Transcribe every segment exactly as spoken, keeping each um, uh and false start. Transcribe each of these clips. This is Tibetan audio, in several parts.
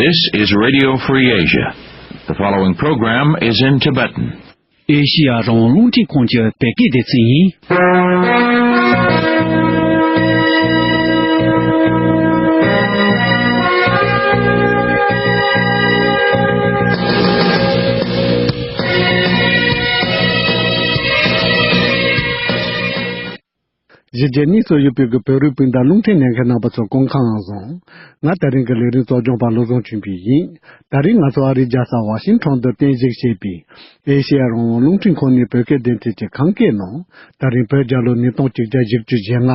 This is Radio Free Asia. The following program is in Tibetan. ཨེ་ཤི་ཡ་རང་དབང་རླུང་འཕྲིན་ཁང་གི་བོད་སྐད་སྡེ་ཚན་ཡིན། གཞིས་བྱེས་གཉིས་སུ་ཡོད་པའི་གི་བོད་རིགས་སྤུན་ཟླ་རླུང་འཕྲིན་ལེན་མཁན་རྣམ་པ་ཚོ་སྐུ་ཁམས་བཟང་། ང་དེ་རིང་གི་ལས་རིམ་གཙོ་སྐྱོང་པ་བློ་བཟང་ཆོས་འཕེལ་ཡིན། དེ་རིང་ང་ཚོ་ཨ་རིའི་རྒྱལ་ས་ཝ་ཤིང་ཊོན་དུ་རྟེན་གཞི་བྱས་པའི་ཨེ་ཤེ་ཡ་རང་དབང་རླུང་འཕྲིན་ཁང་ནས་བོད་སྐད་སྡེ་ཚན་གྱི་ཁམས་སྐད་ནང་དེ་རིང་བོད་རྒྱལ་ལོ་ཉིས་སྟོང་གཅིག་བརྒྱ་བཞི་བཅུ་ཞེ་ལྔ།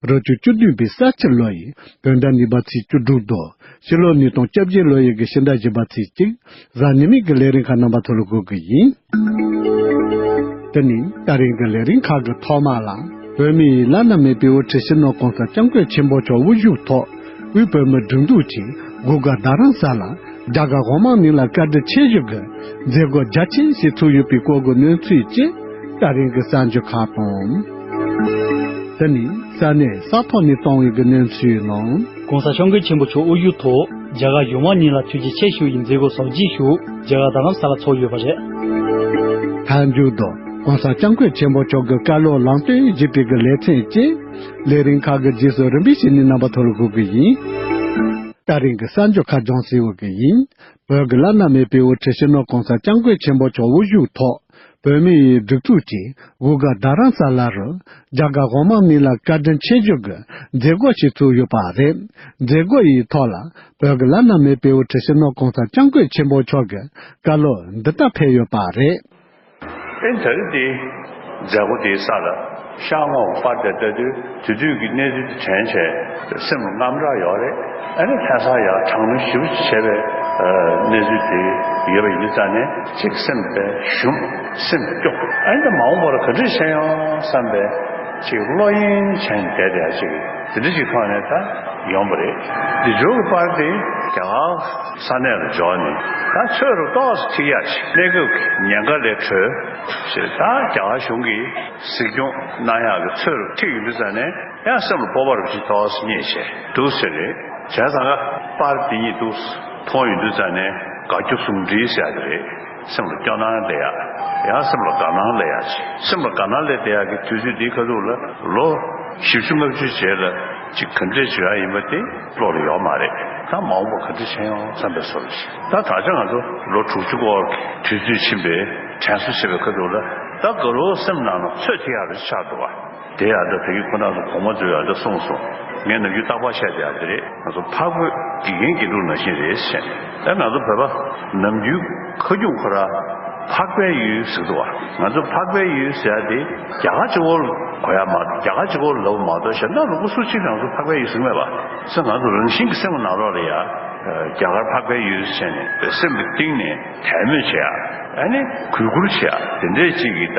རབ་བྱུང་བཅུ་བདུན་པའི་ས་བྱི་ལོ་ཡི་བོད་ཟླ་གཉིས་པ་ཚེས་བཅུ་དྲུག་དང་། ཕྱི་ལོ་ཉིས་སྟོང་བཅོ་བརྒྱད་ལོ་ཡི་གི་ཕྱི་ཟླ་བཞི་པ་ཚེས་གཅིག། གཟའ་ཉི་མའི་གི་ལས་རིམ་ཁག་རྣམ་པ་ཚོ་ལ་འགོད་གི་ཡིན། དེ་ནི་ད་རིང་གི་ལས་རིམ་ཁག་གི་ཐོག་མ་ལ། བོད་མིའི་བླ་ན་མེད་པའི་དབུ་ཁྲིད་སྤྱི་ནོར་༸གོང་ས་༸སྐྱབས་མགོན་ཆེན་པོ་མཆོག་དབུ་བཞུགས་ཐོག་དབུས་བོད་མིའི་སྒྲིག་འཛུགས་ཀྱིས་སྒོ་དགའ་རྡ་རམ་ས་ལ་རྒྱ་གར་འོག་མ་གླིང་ལ་བཀའ་དྲིན་ཆེ་ཞུ་གི་མཛད་སྒོ་རྒྱ་ཆེ་ཞིག་ཚུགས་ཡོད་པའི་སྐོར་གྱི་གནས་ཚུལ་བཅས་ད་རིང་གི་གསར་འགྱུར་ཁག་དང་། དེ་ནི་ས་གནས་ས་ཐོག་ནས་བཏང་བའི་གི་གནས་ཚུལ་ནང་། ༸གོང་ས་༸སྐྱབས་མགོན་ཆེན་པོ་མཆོག་དབུ་བཞུགས་ཐོག་རྒྱ་གར་གཞུང་མང་གཉིས་ལ་ཐུགས་རྗེ་ཆེ་ཞུ་བའི་མཛད་སྒོ་གཟབ་རྒྱས་ཤིག་རྒྱ་གར་རྡ་རམ་ས་ལ་ཚོགས་ཡོད་པ་རེད། མཐའ་མཇུག་ཏུ་༸གོང་ས་༸སྐྱབས་མགོན་ཆེན་པོ་མཆོག་གི་བཀའ་སློབ་ལམ་སྟོན་ཞུས་པའི་གི་ལེ་ཚན་བཅས་ལས་རིམ་ཁག་གི་རྗེས་སུ་རིམ་པས་བྱས་ནས་རྣམ་པ་ཚོ་ལ་འགོད་གི་ཡིན། ད་རིང་གི་གསར་འགྱུར་ཁག་སྦྱང་ཟིན་ཡོད་གི་ཡིན། བོད་ཀྱི་བླ་ན་མེད་པའི་དབུ་ཁྲིད་སྤྱི་ནོར་༸གོང་ས་༸སྐྱབས་མགོན་ཆེན་པོ་མཆོག་དབུ་བཞུགས་ཐོག་བོད་མིའི་སྒྲིག་འཛུགས་ཀྱིས་སྒོ་དགའ་རྡ་རམ་ས་ལ་རུ་རྒྱ་གར་འོག་མ་གླིང་ལ་བཀའ་དྲིན་ཆེ་ཞུ་གི་མཛད་སྒོ་ཞིག་ཚུགས་ཡོད་པ་རེད། མཛད་སྒོ་ཡི་ཐོག་ལ་བོད་ཀྱི་བླ་ན་མེད་པའི་དབུ་ཁྲིད་སྤྱི་ནོར་༸གོང་ས་༸སྐྱབས་མགོན་ཆེན་པོ་མཆོག་གི་བཀའ་སློབ་འདི་ལྟར་ཕེབས་ཡོད་པ་རེད། ཨེ་ད་རེས་དེ་མཛད་སྒོ་དེའི་ས་ལ་ཤར་ངོས་པར་དེ་ལྟ་དུས་དེ་དུས་ཀྱི་གནས་ཚུལ་དེ་དྲན་བྱས་སེམས་ལ་དངངས་སྐྲག་ཡོད་རེད། ཨ་ནི་ལྷ་ས་ཡར་དྲག་གནོན་ཞེ་པོ་ཅིག་བྱས་པའི་གནས་ཚུལ་དེ་ཡོད་པ་ཡིན་དུས་ཙང་ནས་ཅིག་སེམས་དཔེ་ཞུམ། སེམས་སྐྱོ། ཨ་ནི་མ་འོངས་པ་ལ་ག་འདྲ་བྱས་ཡོང་བསམ་པའི་ཅིག་བློ་གཡེང་བྱས་ནས་བསྡད་བསྡད་ཡ་ཅིག་དེ་འདྲ་ཅིག་ཐོག་ནས་ད་ཡོང་བ་རེད། དེ་འབྱོར་གྱི་པར་དེ་རྒྱ་གར་ས་གནས་ལ་འབྱོར་ནས་ད་ཚོད་རུ་ཏོག་ཙམ་ཁྲིད་ཡ་ཅིག་གནས་སྐབས་ཀྱི་ཉེན་ཁ་ལས་གྲོལ་ཞེས་ད་རྒྱ་གར་གཞུང་གིས་གཟིགས་སྐྱོང་གནང་ཡག་གི་ཚོད་རུ་ཁྲིད་ཡོང་དུས་ཙང་ནས་ཡང་སེམས་ལ་སྤོབས་པ་རུ་ཅིག་ཏོག་ཙམ་རྙེད་བྱས་འདུག་ཟེར་རེད། བྱས་ཙང་ཀ་པར་དེ་གཉིས་འདུག་མཐོང་ཡོང་དུས་ཙང་ནས་དགའ་སྐྱོ་ཟུང་འབྲེལ་ཟེར་ཡག་དེ་རེད། སེམས་ལ་སྐྱོ་སྣང་སླེབས་ཡག་ཡང་སེམས་ལ་དགའ་སྣང་སླེབས་ཡག་ཅིག་སེམས་ལ་དགའ་སྣང་སླེབས་བསྡད་ཡག་གི་དུས་ཚོད་འདིའི་ཁ་ཐུག་ལ་ལོ་བཞི་བཅུ་ལྔ་བཅུ་རྗེས་ལ་ཅིག་ག་འདྲས་བྱེད་ཡག་ཡིན་པ་དེ་བློ་ལ་ཡོད་མ་རེད། ད་མ་འོངས་པ་ག་འདྲས་བྱེད་ཡོང་བསམ་པའི་བཟོ་འདྲ་ཞིག་ད་ད་ཆ་ང་ཚོ་ལོ་དྲུག་ཅུ་སྐོར་གྱི་དུས་ཚོད་ཕྱིན་པའི་དྲན་གསོ་བྱེད་པའི་ཁ་ཐུག་ལ་ད་དགའ་རོགས་སེམས་ནང་ལ་ཚོད་ཐིག་ཡག་རེ་ཆགས་འདུག་བ། དེ་ཡང་ད་ཕ་གི་ཁོ་ན་ཚོ་གོང་མ་ཚོས་ཡང་ད་གསུངས་སོང་། ངས་ནམ་རྒྱུན་རྟག་པར་བཤད་བསྡད་ཡག་དེ་རེད། ང་ཚོ་འཕགས་བོད་དགེ་རྒན་དགེ་ཕྲུག་ནང་བཞིན་རེད་ཟེར། ད་ང་ཚོ་བོད་པ་ནམ་རྒྱུན་ཁ་རྒྱུན་ཁོ་ར་འཕགས་པའི་ཡུལ་ཟེར་འདུག་བ། ང་ཚོ་འཕགས་པའི་ཡུལ་ཟེར་ཡག་དེ་རྒྱ་གར་གཅིག་པོ་ལ་གོ་ཡག་མ་རྒྱ་གར་གཅིག་པོ་ལ་ལབ་མ་གཏོགས་གཞན་དག་ལ་སུ་གཅིག་ང་ཚོ་འཕགས་པའི་ཡུལ་ཟེར་གྱི་མེད་པ། ས་ང་ཚོ་རང་བཞིན་གྱི་སེམས་ཀྱི་ནང་ལོགས་ལ་ཡ། རྒྱ་གར་འཕགས་པའི་ཡུལ་ཟེར་ནས་སེམས་ཀྱི་གཏིང་ནས་དད་མོས་བྱེད་ཡག་ཨ་ནི་གུས་བཀུར་བྱེད་ཡག་དེ་འདྲས་ཅིག་གི་ད་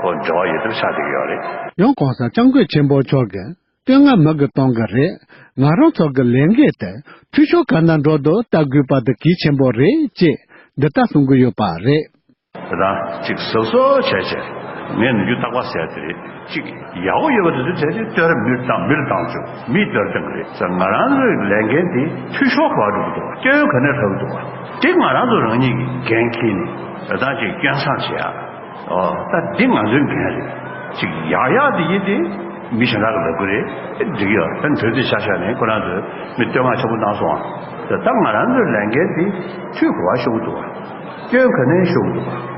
ཁོ་འབྲེལ་བ་ཡོད་ཐབས་ཆགས་བསྡད་ཀྱི་ཡོད་རེད། ཡང་༸གོང་ས་༸སྐྱབས་མགོན་ཆེན་པོ་མཆོག་གིས་བསྟོད་བསྔགས་མུ་གེ་གཏོང་གི་རེད། ང་རང་ཚོ་གི་ལས་འགན་དེ་འཐུས་ཤོར་ག་ན་འགྲོ་འདུག་ལྟ་དགོས་པ་དེ་གལ་ཆེན་པོ་རེད་ཅེས་འདི་ལྟར་གསུང་གི་ཡོད་པ་རེད། དེ་དང་གཅིག་གཟབ་གཟབ་བྱས་བྱས་ངས་ནམ་རྒྱུན་རྟག་པར་ཟེར་ཡག་དེ་རེད། གཅིག་ཡག་པོ་ཡོད་པ་དེ་ཚོ་གྲས་དེ་བསྟོད་ར་མིར་བཏང་མིར་བཏང་བཅུག་མིས་བསྟོད་བཏང་གི་རེད་ཟེར། ང་རང་ཚོའི་ལས་འགན་དེ་འཐུས་ཤོར་ག་འགྲོ་གི་འདུག་སྐྱོན་ག་ནས་ལྷག་གི་འདུག་དེ་ང་རང་ཚོ་རང་ཉིད་ཀྱིས་འགན་འཁྱེར་ནས་དེ་དང་གཅིག་སྐྱོན་བསང་བྱེད་ཡག་ཨོ་ད་འདི་ང་ཚོའི་འགན་རེད། གཅིག་ཡག་ཡག་དེ་ཡིན་དེ་མི་གཞན་དག་གིས་ལབ་གི་རེད། འགྲིག་གི་ཡོད། ད་དོན་དེ་ཆ་བཞག་ནས་ཁོ་རང་ཚོས་མི་བསྟོད་བསྔགས་ཆེན་པོ་གནང་སོང་ཨ། ད་ང་རང་ཚོའི་ལས་འགན་དེ་འཐུས་ག་པར་ཤོར་གི་འདུག་ག་སྐྱོན་ག་ནས་ཤོར་གི་འདུག་ག་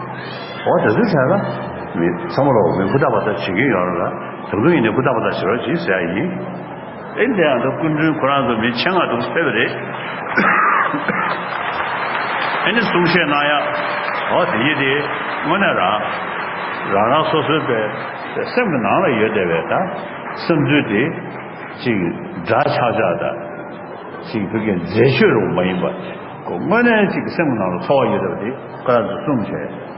འོ་དེ་ཚོའི་གྲས་ལ་མི་ཚང་མ་ལོག་མི་ཧུར་ཐག་པ་ད་བྱེད་ཀྱི་ཡོད་རེད་ལ། ད་དུང་ཡིན་ནའི་ཧུར་ཐག་པ་ད་བྱེད་རོགས་གྱིས་ཟེར་ཡག་ཡིན། ཨེ་འདི་ཡང་ད་སྐུ་མགྲོན་ཁོ་རང་ཚོ་མི་ཆེད་མངགས་འདུག་ཕེབས་པ་རེད། ཨེ་ནི་གསུང་བཤད་གནང་ཡག་འོ་དེ་ཡིན་དེ་དངོས་གནས་རང་རང་རང་སོ་སོའི་པའི་སེམས་ཀྱི་ནང་ལ་ཡོད་བསྡད་པའི་ད་བསམ་ཚུལ་དེ་ཅིག་འདྲ་ཆགས་ཆགས་ད་ཅིག་བོད་སྐད་མཛེས་ཤོས་རུ་མ་ཡིན་པ་ཁོ་དངོས་གནས་ཅིག་སེམས་ཀྱི་ནང་ལ་ཚོར་བ་ཡོད་བསྡད་པ་དེ་ཁོ་རང་ཚོ་གསུངས་བྱས།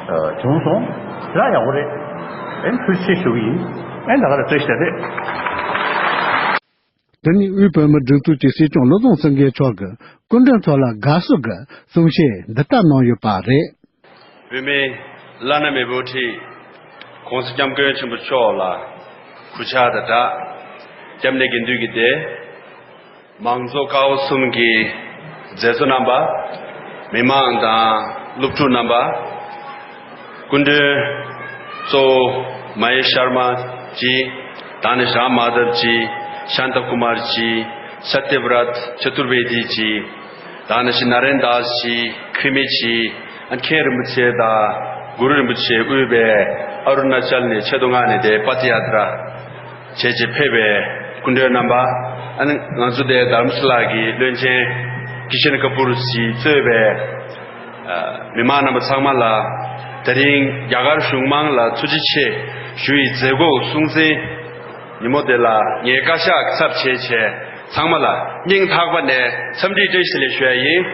བྱུང་སོང་། དེ་ཡག་པོ་རེད། ཨེ་ཐུགས་རྗེ་ཆེ་ཞུ་གི་ཡིན། ཨེ་ད་ག་རེ་བཀྲ་ཤིས་བདེ་ལེགས། དེ་ནི་དབུས་བོད་མིའི་སྒྲིག་འཛུགས་ཀྱི་སྲིད་སྐྱོང་བློ་བཟང་སེང་གེ་མཆོག་གིས་སྐུ་མགྲོན་ཚོ་ལ་དགའ་བསུ་གི་གསུང་བཤད་འདི་ལྟར་གནང་ཡོད་པ་རེད། བོད་མིའི་བླ་ན་མེད་པའི་དབུ་ཁྲིད་༸གོང་ས་༸སྐྱབས་མགོན་ཆེན་པོ་མཆོག་ལ་གུས་ཕྱག་དང་སྦྲགས་སྐྱབས་གནས་དགེ་འདུན་གྱི་སྡེ། མང་གཙོ་ཀ་བ་གསུམ་གྱི་ མཛད་གཙོ་རྣམ་པ། མི་མང་དང་སློབ་ཕྲུག་རྣམ་པ། སྐུ་མགྲོན་གཙོ་བོ་མ་ཧེ་ཤར་མ་ཇི། ད་ནི་ཤམ་མ་དབ་ཇི། ཤཱནྟ་ཀུ་མར་ཇི། ཤ་ཏི་བྲ་ཏ་ཅ་ཏུར་བེ་དི་ཇི། ད་ནི་ཤི་ན་རེན་དཱས་ཇི། ཁི་མི་ཇི། ཨ་མཁན་རིན་པོ་ཆེ་དང་གུ་རུ་རིན་པོ་ཆེ་དབུས་པའི་ཨ་རུ་ན་ཅལ་ནས་ཆེད་དུ་མངགས་ནས་དེ་པ་ཏི་ཡ་ཏྲ་བྱས་རྗེས་ཕེབས་པའི་སྐུ་མགྲོན་རྣམ་པ། ཨ་ནི་ང་ཚོ་དེ་དྷ་རམ་ས་ལ་གི་བློན་ཆེན་ཀི་ཤན་ཀ་པུར་གྱིས་གཙོས་པའི་ཨ་མི་མང་རྣམ་པ་ཚང་མ་ལ། དེ་རིང་རྒྱ་གར་གཞུང་མང་ལ་ཐུགས་རྗེ་ཆེ་ཞུ་ཡི་མཛད་སྒོ་སྲུང་བརྩིའི་ཉིན་མོ་དེ་ལ་ངས་བཀའ་ཤག་གི་ཚབ་བྱས་བྱས་ཚང་མ་ལ་སྙིང་ཐག་པ་ནས་འཚམས་འདྲི་བཀྲ་ཤིས་བདེ་ལེགས་ཞུ་ཡ་ཡིན།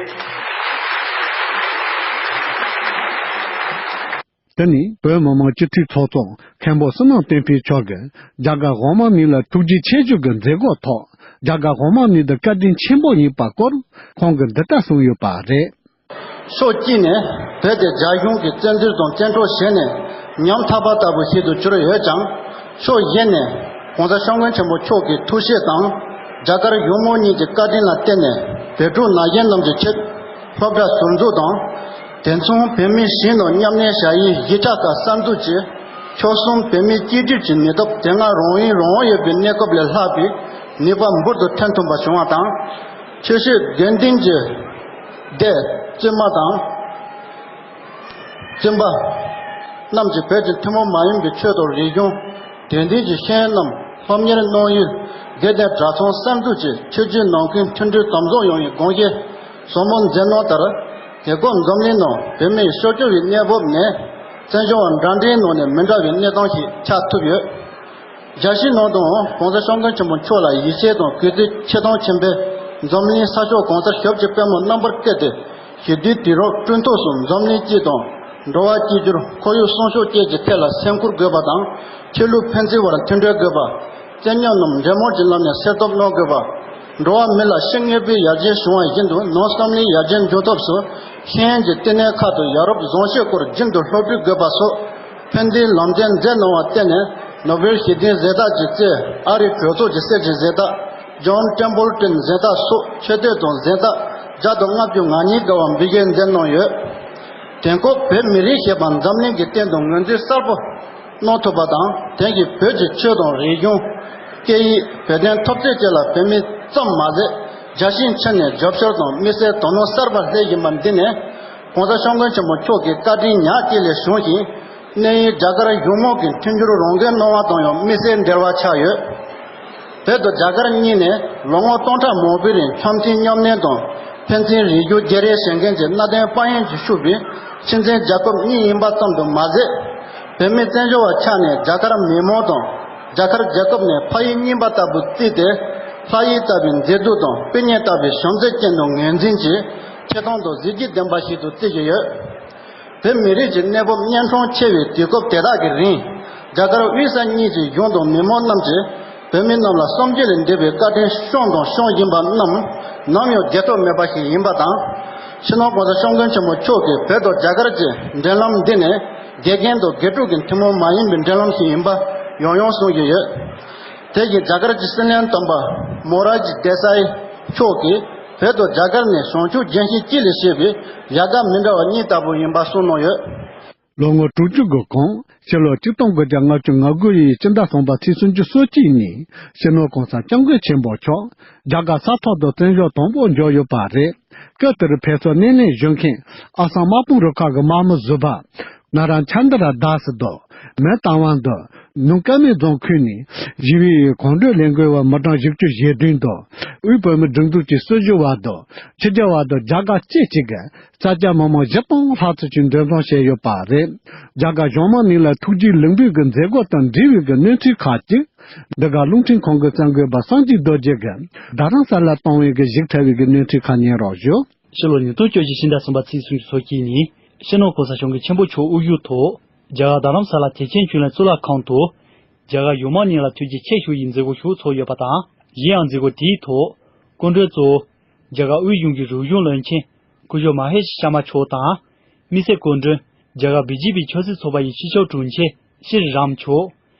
དེ་ནི་བོད་མི་མང་སྤྱི་འཐུས་ཚོགས་གཙོ་མཁན་པོ་བསོད་ནམས་བསྟན་འཕེལ་མཆོག་གིས་རྒྱ་གར་གོང་མ་གཉིས་ལ་ཐུགས་རྗེ་ཆེ་ཞུ་གི་མཛད་སྒོའི་ཐོག་རྒྱ་གར་གོང་མ་གཉིས་དང་བཀའ་དྲིན་ཆེན་པོ་ཡིན་པའི་སྐོར་ཁོང་གིས་འདི་ལྟར་གསུངས་ཡོད་པ་རེད། ཕྱོགས་གཅིག་ནས་བོད་དེ་རྒྱ་གཞུང་གིས་བཙན་འཛུལ་དང་བཙན་འཕྲོག་བྱས་ནས་ཉམ་ཐག་པ་ལྟ་བུ་ཞིག་ཏུ་གྱུར་ཡོད་ཀྱང་། ཕྱོགས་གཞན་ནས་༸གོང་ས་༸སྐྱབས་མགོན་ཆེན་པོ་མཆོག་གི་ཐུགས་བཞེད་དང་། རྒྱ་གར་གཞུང་མང་གཉིས་ཀྱི་བཀའ་དྲིན་ལ་བརྟེན་ནས་བོད་ཕྲུག་ན་གཞོན་རྣམས་ཀྱི་ཆེད་སློབ་གྲྭ་ཟུར་འཛུགས་དང་། དེ་མཚུངས་བོད་མི་གཞན་དང་མཉམ་གནས་བྱ་ཡུལ་གཞིས་ཆགས་ཁག་གསར་འཛུགས་ཀྱིས་ཆོལ་གསུམ་བོད་མིའི་གཅིག་སྒྲིལ་གྱི་ནུས་སྟོབས་དེ་སྔ་རང་ཡུལ་རང་དབང་ཡོད་པའི་གནས་སྐབས་ལས་ལྷག་པའི་ནུས་པ་འབུར་དུ་ཐོན་ཐུབ་པ་བྱུང་བ་དང་། ཆོས་སྲིད་དགེ་འདུན་གྱི་སྡེ་བཙུན་མ་དང་། བཙུན་པ་རྣམས་ཀྱིས་བོད་ཀྱི་ཐུན་མོང་མ་ཡིན་པའི་ཆོས་དང་རིག་གཞུང་། དད་འདུན་གྱི་ཤེས་ཡོན་རྣམས་སློབ་གཉེར་གནང་ཡུལ་དགེ་ལྡན་གྲྭ་ཚང་གསར་འཛུགས་ཀྱི་ཆོས་བརྒྱུད་ནང་ཁུལ་མཐུན་སྒྲིལ་དམ་བཟུང་ཡོང་བའི་དགོངས་བཞེས་ཟབ་མོ་མཛད་གནང་ལྟར། དེ་སྐབས་འཛམ་གླིང་ནང་བོད་མིའི་སྲོག་སྐྱོབ་ཀྱི་གནས་བབ་ནས་བཙན་བྱོལ་བ་འདྲ་འདྲའི་ནང་ནས་མི་འདྲ་བའི་གནས་སྟངས་ཤིག་ཆགས་ཐུབ་ཡོད། རྒྱལ་སྤྱིའི་ནང་དུའང་༸གོང་ས་༸སྐྱབས་མགོན་ཆེན་པོ་མཆོག་ལ་ཡིད་ཆེས་དང་གུས་བརྩི་ཆེ་མཐོང་ཆེན་པོས་འཛམ་གླིང་ས་ཕྱོགས་གང་སར་ཞབས་ཀྱི་པད་མོ་རྣམ་པར་བཀོད་དེ། ཞི་བདེའི་དུས་རབས་བསྐྲུན་ཐབས་སུ་འཛམ་གླིང་སྤྱི་དང་། འགྲོ་བ་གཅིག་གྱུར། ཁོར་ཡུག་སྲུང་སྐྱོབ་བཅས་ཀྱི་ཐད་ལ་སེམས་ཁུར་དགོས་པ་དང་། ཆོས་ལུགས་ཕན་ཚུན་བར་མཐུན་འབྲེལ་དགོས་པ། བཙན་ཉམས་རྣམས་འབྲེལ་མོལ་གྱི་ལམ་ནས་སེལ་ཐབས་གནང་དགོས་པ། འགྲོ་བ་མི་ལ་ཤི་དངོས་པོའི་ཡར་རྒྱས་བྱུང་བ་བཞིན་དུ་ནང་བསམ་བློའི་ཡར་རྒྱས་འབྱུང་ཐབས་སུ་ཤེས་ཡོན་གྱི་བསྟི་གནས་ཁག་ཏུ་ཡ་རབས་བཟང་སྤྱོད་སྐོར་རྒྱུན་དུ་སློབ་ཁྲིད་དགོས་པ་སོགས་ཕན་བདེའི་ལམ་སྟོན་མཛད་གནང་བར་བརྟེན་ནས་ནོ་བེལ་ཞི་བདེའི་གཟེངས་རྟགས་ཀྱིས་གཙོས་ཨ་རིའི་གྲོས་ཚོགས་ཀྱི་གསེར་གྱི་གཟེངས་རྟགས། ཇོན་ཊེམ་པལ་ཊོན་གཟེངས་རྟགས་སོགས་ཆོས་དད་དང་གཟེངས་རྟགས་བརྒྱ་དང་ལྔ་བཅུ་ང་གཉིས་འགའ་བ་འབུལ་བཞེས་མཛད་གནང་ཡོད། དེང་སྐབས་བོད་མི་རིགས་ཞེས་པ་འཛམ་གླིང་གི་སྟེང་དུ་ངོས་འཛིན་གསལ་པོ་གནང་ཐུབ་པ་དང་། དེང་གི་བོད་ཀྱི་ཆོས་དང་རིག་གཞུང་། སྐད་ཡིག། བོད་དོན་འཐབ་རྩོད་བཅས་ལ་བོད་མི་ཙམ་མ་ཟད། རྒྱལ་སྤྱིའི་ཕྱི་ནས་རྒྱབ་སྐྱོར་དང་དམིགས་བསལ་དོ་སྣང་གསར་པ་སླེབས་བཞིན་པ་འདི་ནི། ༸གོང་ས་༸སྐྱབས་མགོན་ཆེན་པོ་མཆོག་གི་བཀའ་དྲིན་ཉག་གཅིག་ལས་བྱུང་ཞིང་། གནས་ཡུལ་རྒྱ་གར་གཞུང་མང་གིས་མཐུན་འགྱུར་རང་འགན་གནང་བ་དང་ཡང་དམིགས་བསལ་འབྲེལ་བ་ཆགས་ཡོད། བོད་དང་རྒྱ་གར་གཉིས་ནས་ལོ་ངོ་སྟོང་ཕྲག་མང་པོའི་རིང་འཆམ་མཐུན་མཉམ་གནས་དང་ཕན་ཚུན་རིག་གཞུང་བརྗེ་རེས་བྱེད་མཁན་གྱི་གནའ་དེང་དཔལ་ཡོན་གྱིས་ཕྱུག་པའི་ཁྱིམ་མཚེས་རྒྱལ་ཁབ་གཉིས་ཡིན་པ་ཙམ་དུ་མ་ཟད། བོད་མི་བཙན་བྱོལ་བ་ཆགས་ནས་རྒྱ་གར་མི་མང་དང་རྒྱ་གར་རྒྱལ་ཁབ་ནས་ཕ་ཡུལ་རྙིང་པ་ལྟ་བུར་བརྩིས་ཏེ། ལྷ་ཡུལ་ལྟ་བུའི་མཛེས་སྡུག་དང་སྤུན་ཉེ་ལྟ་བུའི་བྱམས་བརྩེ་ཅན་དུ་ངོས་འཛིན་གྱིས་ཆེ་མཐོང་དང་གཟི་བརྗིད་ལྡན་པ་ཞིག་ཏུ་བརྩི་བཞིན་ཡོད། བོད་མི་རིགས་ཀྱི་གནས་བབ་གཉན་འཕྲང་ཆེ་བའི་དུས་སྐབས་དེ་དག་གི་རིང་། རྒྱ་གར་དབུས་ས་གཉིས་ཀྱི་གཞུང་དང་མི་མང་རྣམས་ཀྱིས་བོད་མི་རྣམས་ལ་བསམ་བརྗོད་ལས་འདས་པའི་བཀའ་དྲིན་བསྐྱངས་དང་སྐྱོང་བཞིན་པ་རྣམས་ནམ་ཡང་བརྗེད་ཐབས་མེད་པ་ཞིག་ཡིན་པ་དང་། སྤྱི་ནོར་༸གོང་ས་༸སྐྱབས་མགོན་ཆེན་པོ་མཆོག་གིས་བོད་དང་རྒྱ་གར་གྱི་འབྲེལ་ལམ་འདི་ནི་དགེ་རྒན་དང་དགེ་ཕྲུག་གི་ཐུན་མོང་མ་ཡིན་པའི་འབྲེལ་ལམ་ཞིག་ཡིན་པ་ཡང་ཡང་གསུང་བཞིན་ཡོད། དེ་བཞིན་རྒྱ་གར་གྱི་སྲིད་བློན་དམ་པ་མོ་ར་ཇི་དེ་སའི་མཆོག་གིས་བོད་དང་རྒྱ་གར་ནི་བྱང་ཆུབ་རྒྱལ་ཞིང་སྐྱིད་ལས་བྱེད་པའི་ཡལ་ག་མི་འདྲ་བ་གཉིས་ལྟ་བུ་ཡིན་པ་གསུངས་གནང་ཡོད། ལོ་ངོ་དྲུག་ཅུ་གི་གོང་ཕྱི་ལོ་ཆིག་སྟོང་དགུ་བརྒྱ་ལྔ་བཅུ་ང་དགུ་ཡི་སྤྱི་ཟླ་གསུམ་པ་ཚེས་སུམ་ཅུ་སོ་གཅིག་ཉིན་སྤྱི་ནོར་༸གོང་ས་༸སྐྱབས་མགོན་ཆེན་པོ་མཆོག་རྒྱ་གར་ས་ཐོག་ཏུ་བཙན་བྱོལ་དང་པོ་འབྱོར་ཡོད་པ་རེད། སྐབས་དེར་ཕེབས་བསུ་སྣེ་ལེན་ཞུ་མཁན་ཨ་སམ་དམག་དཔུང་རུ་ཁག་གི་དམག་མི་ཟུར་པ་ན་ར་ཆན་དྲ་དཱ་སི་དང་། མི་ཏང་ཝན་དུ། ནུབ་ཀ་མེ་རྫོང་ཁུལ་ནས་ཞི་བའི་གོམ་བགྲོད་ལས་འགུལ་བ་མི་གྲངས་བཞི་བཅུ་ཞེ་བདུན་དང་། དབུས་བོད་མིའི་སྒྲིག་འཛུགས་ཀྱི་སྲིད་ཞུ་བ་དང་། ཕྱི་རྒྱལ་བ་དང་རྒྱ་གར་སྐད་ཅིག་གི་ས་སྐྱ་མི་མང་བཞི་སྟོང་ལྷག་ཙམ་ཞིག་འདུ་འཛོམས་བྱས་ཡོད་པ་རེད། རྒྱ་གར་གཞུང་མང་གཉིས་ལ་ཐུགས་རྗེ་ལེགས་འབུལ་གྱི་མཛད་སྒོ་དང་འབྲེལ་བའི་གི་གནས་ཚུལ་ཁག་ཅིག་འདི་ག་རླུང་འཕྲིན་ཁང་གི་གསར་འགོད་པ་སངས་རྒྱས་རྡོ་རྗེ་གིས་རྡ་རམ་ས་ལར་བཏང་བའི་གི་ཞིབ་ཕྲ་བའི་གི་གནས་ཚུལ་ཁག་ཉན་རོགས་ཞུ། ཕྱི་ལོ་ཉིས་སྟོང་བཅུ་བཞི་ཕྱི་ཟླ་གསུམ་པ་ཚེས་སུམ་ཅུ་སོ་གཅིག་ཉིན་སྤྱི་ནོར་༸གོང་ས་༸སྐྱབས་མགོན་ཆེན་པོ་མཆོག་དབུ་བཞུགས་ཐོག་རྒྱ་གར་རྡ་རམ་ས་ལ་ཐེག་ཆེན་ཆོས་གླིང་གཙུག་ལག་ཁང་དུ་རྒྱ་གར་གཞུང་མང་གཉིས་ལ་ཐུགས་རྗེ་ཆེ་ཞུ་ཡི་མཛད་སྒོ་ཞིག་ཚོགས་ཡོད་པ་དང་། གཞན་ཡང་མཛད་སྒོ་དེའི་ཐོག་སྐུ་མགྲོན་གཙོ་བོ་རྒྱ་གར་དབུས་གཞུང་གི་རིག་གཞུང་བློན་ཆེན་སྐུ་ཞབས་མ་ཧེ་ཤར་མ་མཆོག་དང་། དམིགས་བསལ་སྐུ་མགྲོན་རྒྱ་གར་བི་ཇེ་པི་ཆབ་སྲིད་ཚོགས་པ་ཡི་སྤྱི་ཁྱབ་དྲུང་ཆེ་ཤྲི་རམ་མཆོག་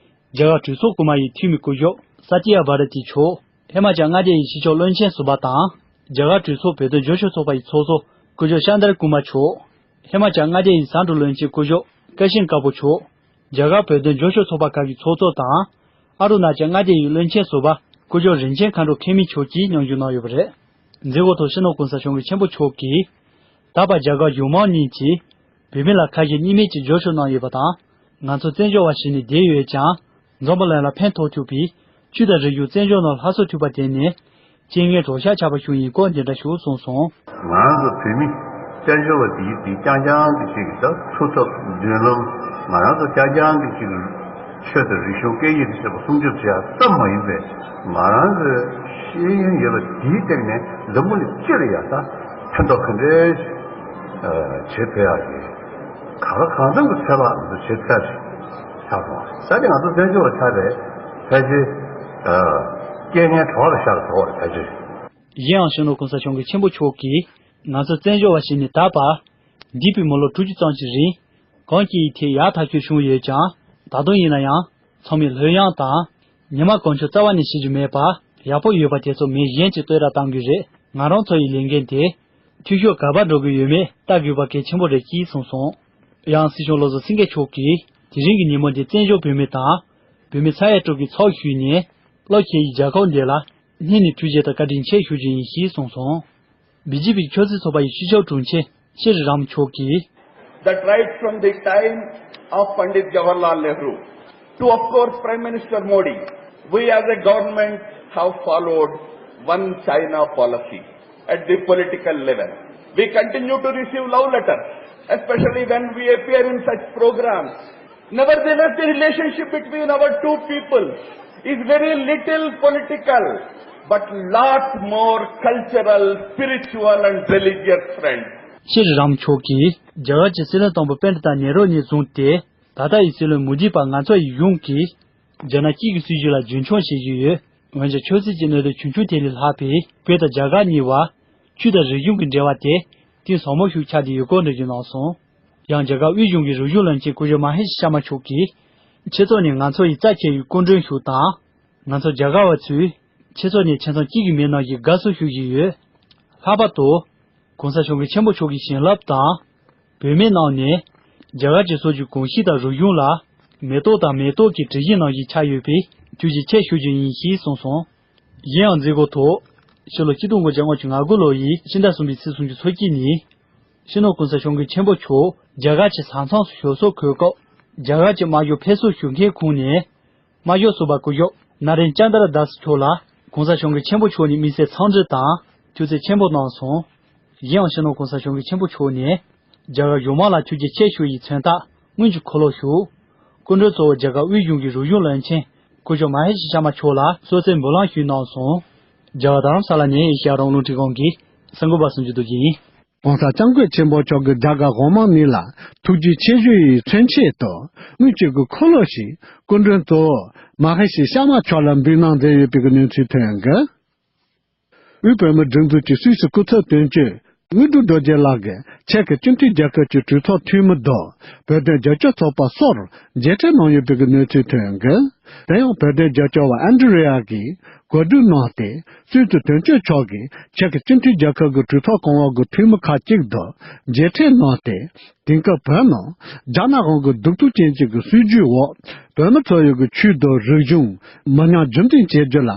རྒྱ་གར་གྲོས་ཚོགས་རྐུན་མ་ཡི་འཐུས་མི་སྐུ་ཞབས་ས་ཏི་ཡ་བྷ་ར་ཏི་མཆོག་ཧི་མ་ཅལ་མངའ་སྡེ་ཡི་སྤྱི་ཁྱབ་བློན་ཆེན་ཟུར་པ་དང་ རྒྱ་གར་གྲོས་ཚོགས་བོད་དོན་རྒྱབ་སྐྱོར་ཚོགས་པ་ཡི་ཚོགས་གཙོ་སྐུ་ཞབས་ཤཱན་དར་ཀུ་མར་མཆོག་ཧི་མ་ཅལ་མངའ་སྡེ་ཡི་ཟམ་འགྲོ་བློན་ཆེན་སྐུ་ཞབས་ཀ་ཤིན་དཀར་པོ་མཆོག་རྒྱ་གར་བོད་དོན་རྒྱབ་སྐྱོར་ཚོགས་པ་ཁག་གི་ཚོགས་གཙོ་དང་། ཨ་རུ་ན་ཅལ་མངའ་སྡེ་ཡི་བློན་ཆེན་ཟུར་པ་སྐུ་ཞབས་རིན་ཆེན་མཁའ་འགྲོ་མཁས་མི་མཆོག་གིས་མཉམ་ཞུགས་གནང་ཡོད་པ་རེད། མཛད་སྒོ་ཐོག་སྤྱི་ནོར་༸གོང་ས་༸སྐྱབས་མགོན་ཆེན་པོ་མཆོག་གིས། ད་བར་རྒྱ་གར་གཞུང་མང་གཉིས་ཀྱིས་བོད་མི་ལ་ཁ་ཞེ་གཉིས་མེད་ཀྱི་རྒྱབ་སྐྱོར་གནང་ཡོད་པ་དང་། ང་ཚོ་བཙན་བྱོལ་བ་ཞིག་ནས་བསྡད་ཡོད་ཀྱང་། འཛམ་བུ་གླིང་ལ་ཕན་ཐོགས་ཐུབ་པའི་ཆོས་དང་རིག་གཞུང་བཙན་བྱོལ་ནང་སླར་གསོ་ཐུབ་པ་དེ་ནི་རྐྱེན་ངན་གྲོགས་ཤར་ཆགས་པ་ཞིག་ཡིན་སྐོར་འདི་འདྲ་ཞུ་གསུངས་སོང་། ང་རང་ཚོ་བོད་མི་བཙན་བྱོལ་བ་དེ་ཡིན་དུས་རྐྱང་རྐྱང་གི་ཅིག་ད་འཚོ་ཐབས་མདུན་ལམ། ང་རང་ཚོ་རྐྱང་རྐྱང་གི་ཅིག་ཆོས་དང་རིག་གཞུང་སྐད་ཡིག་དང་བཅས་པ་སྲུང་སྐྱོབ་བྱེད་ཡ་ཙམ་མ་ཡིན་པའི། ང་རང་ཚོའི་ཤེས་ཡོན་ཡོད་པ་དེའི་སྟེང་ནས་འཛམ་བུ་གླིང་སྤྱི་ལ་ཡ་ད་ཕན་ཐོགས་ག་འདྲའི་བྱེད་ཐུབ་ཡ་ཡིན། ག་ལ་གང་འཚམ་གྱི་ཚད་ལ་ང་ཚོ་བྱེད་ཐུབ་ཡ་ཞིག་ཆགས་སོང་། ད་དེ་ང་ཚོ་བཙན་བྱོལ་བ་ཆགས་པའི་ཕལ་ཆེར་རྐྱེན་ངན་གྲོགས་ལ་ཤར་འགྲོ་བ་ཕལ་ཆེར། གཞན་ཡང་སྤྱི་ནོར་༸གོང་ས་༸སྐྱབས་མགོན་ཆེན་པོ་མཆོག་གིས་ང་ཚོ་བཙན་བྱོལ་བ་ཞིག་ནས་ད་བར་འདས་པའི་མི་ལོ་དྲུག་ཅུ་ཙམ་ཞིག་རིང་གང་སྐྱེ་ཡི་ཐད་ཡག་ཐག་ཆོད་བྱུང་ཡོད་ཀྱང་། ད་དུང་ཡིན་ན་ཡང་ཚང་མས་ལྷོད་གཡེང་དང་ཉི་མ་གང་བྱུང་རྩ་བ་ནས་བྱེད་རྒྱུ་མེད་པར། ཡག་པོ་ཡོད་པ་དེ་ཚོ་མི་གཞན་གྱིས་བསྟོད་ར་གཏང་རྒྱུ་རེད། ང་རང་ཚོ་ཡི་ལས་འགན་དེ་འཐུས་ཤོར་ག་པར་འགྲོ་གི་ཡོད་མེད་ལྟ་དགོས་པ་གལ་ཆེན་པོ་རེད་ཅེས་གསུངས་སོང་། ཡང་སྲིད་སྐྱོང་བློ་བཟང་སེང་གེ་མཆོག་གིས་དེ་རིང་གི་ཉིན་མོ་འདི་བཙན་བྱོལ་བོད་མི་དང་། བོད་མི་ས་ཡ་དྲུག་གི་ཚོགས་ཞུས་ནས། བློ་ཁེལ་ཡི་རྒྱལ་ཁབ་འདི་ལ་སྙིང་ནས་ཐུགས་རྗེ་དང་བཀའ་དྲིན་ཆེ་ཞུ་རྒྱུ་ཡིན་ཞེས་གསུངས་སོང་། བི་ཇེ་པི་ཆབ་སྲིད་ཚོགས་པ་ཡི་སྤྱི་ཁྱབ་དྲུང་ཆེ་ཤྲི་རམ་མཆོག་གིས། That right from the time of Pandit Jawaharlal Nehru to, of course, Prime Minister Modi, we as a government have followed one China policy at the political level. We continue to receive love letters, especially when we appear in such programs. Nevertheless, the relationship between our two people is very little political, but lot more cultural, spiritual and religious friends. ཤྲི་རམ་མཆོག་གིས་རྒྱ་གར་གྱི་སྲིད་བློན་དང་པོ་པཎྜི་ཏ་ནེ་རུ་ནས་བཟུང་སྟེ། ད་ལྟ་ཡི་སྲིད་བློན་མོ་དི་བར་ང་ཚོ་ཡི་གཞུང་གིས་རྒྱ་ནག་གཅིག་གི་སྲིད་བྱུས་ལ་རྒྱུན་འཁྱོངས་བྱེད་བཞིན་ཡོད། འོན་ཀྱང་ཆབ་སྲིད་ཀྱི་གནད་དོན་ཆུང་ཆུང་དེ་ལས་ལྷག་པའི་བོད་དང་རྒྱ་གར་གཉིས་བར་ཆོས་དང་རིག་གཞུང་གི་འབྲེལ་བ་དེ་གཏིང་ཟབ་མོ་ཞིག་ཆགས་བསྡད་ཡོད་སྐོར་འགྲེལ་བརྗོད་གནང་སོང་། ཡང་རྒྱ་གར་དབུས་གཞུང་གི་རིག་གཞུང་བློན་ཆེན་སྐུ་ཞབས་མ་ཧེ་ཤི་ཤར་མ་མཆོག་གིས། ཁྱེད་ཚོ་ནི་ང་ཚོ་ཡི་རྩ་ཆེ་བའི་སྐུ་མགྲོན་ཞིག་དང་། ང་ཚོ་རྒྱ་གར་བ་ཚོས་ཁྱེད་ཚོ་ནི་ཁྱིམ་ཚང་གཅིག་གི་མི་ནང་བཞིན་དགའ་བསུ་ཞུ་བཞིན་ཡོད། ལྷག་པར་དུ། ༸གོང་ས་༸སྐྱབས་མགོན་ཆེན་པོ་མཆོག་གི་བྱིན་རླབས་དང་། བོད་མིའི་ནང་ནས་རྒྱ་གར་གྱི་སྲོལ་རྒྱུན་གོམས་གཤིས་དང་རིག་གཞུང་ལ་མེ་ཏོག་དང་མེ་ཏོག་གི་དྲི་ཞིམ་ནང་བཞིན་ཆགས་ཡོད་པས་ཐུགས་རྗེ་ཆེ་ཞུ་རྒྱུ་ཡིན་ཞེས་གསུངས་སོང་། གཞན་ཡང་མཛད་སྒོ་ཐོག་ཕྱི་ལོ་ཆིག་སྟོང་དགུ་བརྒྱ་ལྔ་བཅུ་ང་དགུ་ལོ་ཡི་ཕྱི་ཟླ་གསུམ་པའི་ཚེས་སུམ་ཅུ་སོ་གཅིག་ཉིན། སྤྱི་ནོར་༸གོང་ས་༸སྐྱབས་མགོན་ཆེན་པོ་མཆོག་རྒྱ་གར་གྱི་ས་མཚམས་སུ་ཞབས་སོར་འཁོད་སྐབས། རྒྱ་གར་གྱི་དམར་ཤོག་ཕེབས་བསུ་ཞུ་མཁན་ཁོངས་ནས། དམར་ཤོག་ཟུར་པ་སྐུ་ཞབས་ན་རེན་ཅན་དྲ་དཱ་སི་མཆོག་ལ་༸གོང་ས་༸སྐྱབས་མགོན་ཆེན་པོ་མཆོག་ནས་དམིགས་བསལ་འཚམས་འདྲི་དང་ཐུགས་རྗེ་ཆེ་ཆེན་པོ་གནང་སོང་། གཞན་ཡང་སྤྱི་ནོར་༸གོང་ས་༸སྐྱབས་མགོན་ཆེན་པོ་མཆོག་ནས་རྒྱ་གར་གཞུང་མང་ལ་ཐུགས་རྗེ་ཆེ་ཞུ་ཡི་མཚན་རྟགས་དངུལ་གྱི་འཁོར་ལོ་ཞུ། སྐུ་མགྲོན་གཙོ་བོ་རྒྱ་གར་དབུས་གཞུང་གི་རིག་གཞུང་བློན་ཆེན་སྐུ་ཞབས་མ་ཧེ་ཤི་ཤར་མ་མཆོག་ལ་གསོལ་ཚིགས་འབུལ་ལམ་ཞུས་གནང་སོང་། རྒྱ་གར་རྡ་རམ་ས་ལ་ནས་ཨེ་ཤེ་ཡ་རང་དབང་རླུང་འཕྲིན་ཁང་གི་གསར་འགོད་པ་སུ་འཇུ་རྡོ་རྗེ་ཡིན། ༸གོང་ས་༸སྐྱབས་མགོན་ཆེན་པོ་མཆོག་གིས་རྒྱ་གར་གཞུང་མང་གཉིས་ལ་ཐུགས་རྗེ་ཆེ་ཞུ་ཡི་མཚོན་ཆེད་དུ་དངུལ་གཅིག་གི་འཁོར་ལོ་ཞིག་སྐུ་མགྲོན་གཙོ་བོ་མ་ཧེ་ཤི་ཤར་མ་མཆོག་ལ་འབུལ་གནང་མཛད་ཡོད་པའི་གནས་ཚུལ་ཐོན་གི། དབུས་བོད་མིའི་སྒྲིག་འཛུགས་ཀྱི་སུད་སི་སྐུ་ཚབ་དོན་གཅོད་དངོས་གྲུབ་རྡོ་རྗེ་ལགས་ཀྱིས་ཆེག་གི་སྤྱི་མཐུན་རྒྱལ་ཁབ་ཀྱི་གྲོས་ཚོགས་འཐུས་མི་དང་བོད་དོན་རྒྱབ་སྐྱོར་ཚོགས་པ་སོགས་མཇལ་འཕྲད་གནང་ཡོད་པའི་གནས་ཚུལ་ཐོན་གི། དེ་ཡང་བོད་དོན་རྒྱབ་སྐྱོར་བ་ཨན་ཌི་རེ་ཡ་གིས་གོ་སྒྲིག་གནང་སྟེ། སུད་སི་དོན་གཅོད་མཆོག་གིས་ཆེག་གི་སྤྱི་མཐུན་རྒྱལ་ཁབ་ཀྱི་གྲོས་ཚོགས་གོང་འོག་གི་འཐུས་མི་ཁག་ཅིག་དང་མཇལ་འཕྲད་གནང་སྟེ། དེང་སྐབས་བོད་ནང་རྒྱ་ནག་དབང་གི་གདུག་རྩུབ་ཅན་གཅིག་གི་སྲིད་བྱུས་འོག་བོད་མི་ཚོ་ཡི་གི་ཆོས་དང་རིག་གཞུང་མི་ཉམས་རྒྱུན་འཛིན་བྱེད་རྒྱུ་ལ་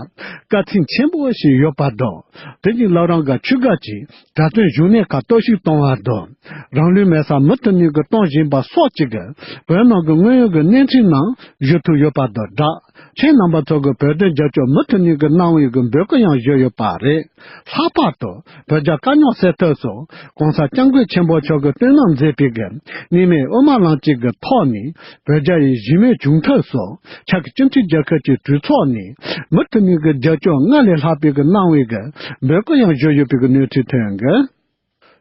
དཀའ་ཚེགས་ཆེན་པོ་ཞིག་ཡོད་པ་དང་། དེ་བཞིན་བླ་བྲང་གི་ཆོས་སྒར་གྱི་གྲྭ་བཙུན་བཞུགས་གནས་ཁག་གཏོར་བཤིག་གཏོང་བ་དང་། རང་ལུས་མེར་སྲེག་མུ་མཐུད་ནས་གི་གཏོང་བཞིན་པ་སོགས་ཀྱི་གི་བོད་ནང་གི་དངོས་ཡོད་ཀྱི་གནས་ཚུལ་རྣམས་ཞུ་ཐུབ་ཡོད་པ་དང་སྦྲགས། ཁྱེད་རྣམ་པ་ཚོ་གི་བོད་དོན་རྒྱབ་སྐྱོར་མུ་མཐུད་ནས་གི་གནང་བའི་གི་འབོད་སྐུལ་ཡང་ཞུས་ཡོད་པ་རེད། ལྷག་པར་དུ་བོད་རྒྱ་དཀའ་རྙོག་སེལ་ཐབས་སུ་༸གོང་ས་༸སྐྱབས་མགོན་ཆེན་པོ་མཆོག་གིས་བཏོན་གནང་མཛད་པའི་གི་གནད་སྨིན་དབུ་མ་ལམ་གཅིག་གི་ཐོག་ནས་བོད་རྒྱ་ཡི་གཞི་མེད་བྱུང་ཐབས་སུ་ཆེག་གི་སྤྱི་མཐུན་རྒྱལ་ཁབ་ཀྱི་གྲོས་ཚོགས་ནས་མུ་མཐུད་ནས་གི་རྒྱབ་སྐྱོར་སྔར་ལས་ལྷག་པའི་གི་གནང་བའི་གི་འབོད་སྐུལ་ཡང་ཞུས་ཡོད་པའི་གི་གནས་ཚུལ་ཐོན་གི།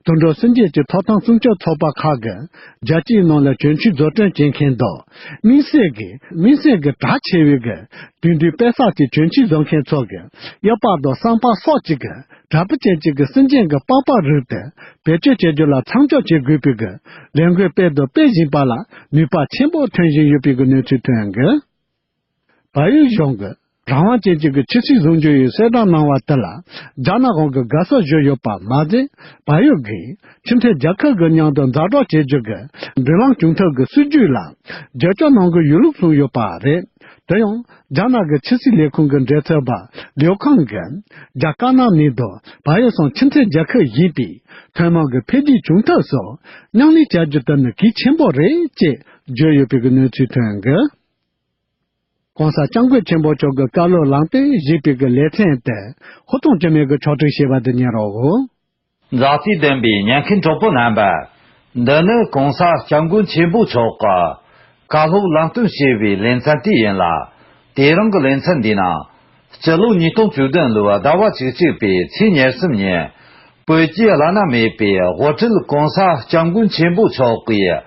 དུད་འགྲོ་སྲིན་རྗེ་གྱི་ཐོབ་ཐང་སྲུང་སྐྱོབ་ཚོགས་པ་ཁག་གིས་རྒྱལ་སྤྱིའི་ནང་ལ་གྱོན་ཆས་བཟོ་སྐྲུན་བྱེད་མཁན་དང་། དམིགས་བསལ་གྱི་དམིགས་བསལ་གྱི་གྲགས་ཆེ་བའི་གི་དུས་འདུལ་དཔེ་གསར་གྱི་གྱོན་ཆས་བཟོ་མཁན་ཚོ་གི་གཡོག་པ་དང་བསམ་པ་སོགས་ཀྱི་གི་དྲ་འབུ་ཅན་གཅིག་གི་སྲིན་རྗེ་གི་པགས་པ་རིགས་དེ་བེད་སྤྱོད་བྱེད་རྒྱུ་ལ་མཚམས་འཇོག་བྱེད་དགོས་པའི་གི་ལས་འགུལ་སྤེལ་དང་སྤེལ་བཞིན་པ་ལ་ནུས་པ་ཆེན་པོ་ཐོན་བཞིན་ཡོད་པའི་གི་གནས་ཚུལ་ཐོན་གི། བལ་ཡུལ་གཞུང་གིས་ རང་དབང་ཅན་གཅིག་གི་ཆབ་སྲིད་བཟོ་རྒྱུ་ཡི་གསལ་བསྒྲགས་གནང་བ་དེ་ལ། རྒྱ་ནག་དབང་གིས་དགའ་བསུ་ཞུས་ཡོད་པ་མ་ཟད། བལ་ཡུལ་གྱིས་ཕྱི་འཐེན་རྒྱལ་ཁབ་ཀྱི་མཉམ་དུ་མཛའ་གྲོགས་བྱེད་རྒྱུ་གི་མདུན་ལམ་བྱུང་ཐབས་ཀྱི་སྲིད་ཇུས་ལ་རྒྱབ་སྐྱོར་གནང་གི་ཡོད་ལུགས་གསུངས་ཡོད་པ་རེད། དེ་ཡང་རྒྱ་ནག་གི་ཕྱི་སྲིད་ལས་ཁུངས་ཀྱི་འབྲེལ་མཐུད་པ་ལིའུ་ཁང་གིས། རྒྱ་དཀར་ནག་གནས་སྡོད་བལ་ཡུལ་གསུམ་ཕྱི་འཐེན་རྒྱལ་ཁབ་ཡིན་པས། ཐུན་མོང་གི་འཕེལ་རྒྱས་བྱུང་ཐབས་སུ་མཉམ་ལས་བྱ་རྒྱུ་དེ་ནི་གལ་ཆེན་པོ་རེད་ཅེས་བརྗོད་ཡོད་པའི་གནས་ཚུལ་ཐོན་གི། ྋགོང་ས་ྋསྐྱབས་མགོན་ཆེན་པོ་མཆོག་གི་བཀའ་སློབ་ལམ་སྟོན་ཞེས་པའི་གི་ལེ་ཚན་དེ། ཧུར་ཐོག་འགྱུར་མེད་ཀྱིས་ཕྱོགས་སྒྲིག་བྱས་པ་དེ་ཉན་རོགས། མཛའ་བརྩེ་ལྡན་པའི་ཉན་མཁན་གྲོགས་པོ་རྣམ་པ། འདི་ནི་ྋགོང་ས་ྋསྐྱབས་མགོན་ཆེན་པོ་མཆོག་གི་བཀའ་སློབ་ལམ་སྟོན་ཞེས་པའི་ལེ་ཚན་དེ་ཡིན་ལ། དེ་རིང་གི་ལེ་ཚན་འདིའི་ནང་། སྤྱི་ལོ་ཉིས་སྟོང་བཅུ་བདུན་ལོའི་ཟླ་བ་བཅུ་གཅིག་པའི་ཚེས་ཉེར་གསུམ་ཉིན། བོད་ཀྱི་བླ་ན་མེད་པའི་དབུ་ཁྲིད་ྋགོང་ས་ྋསྐྱབས་མགོན་ཆེན་པོ་མཆོག་གིས།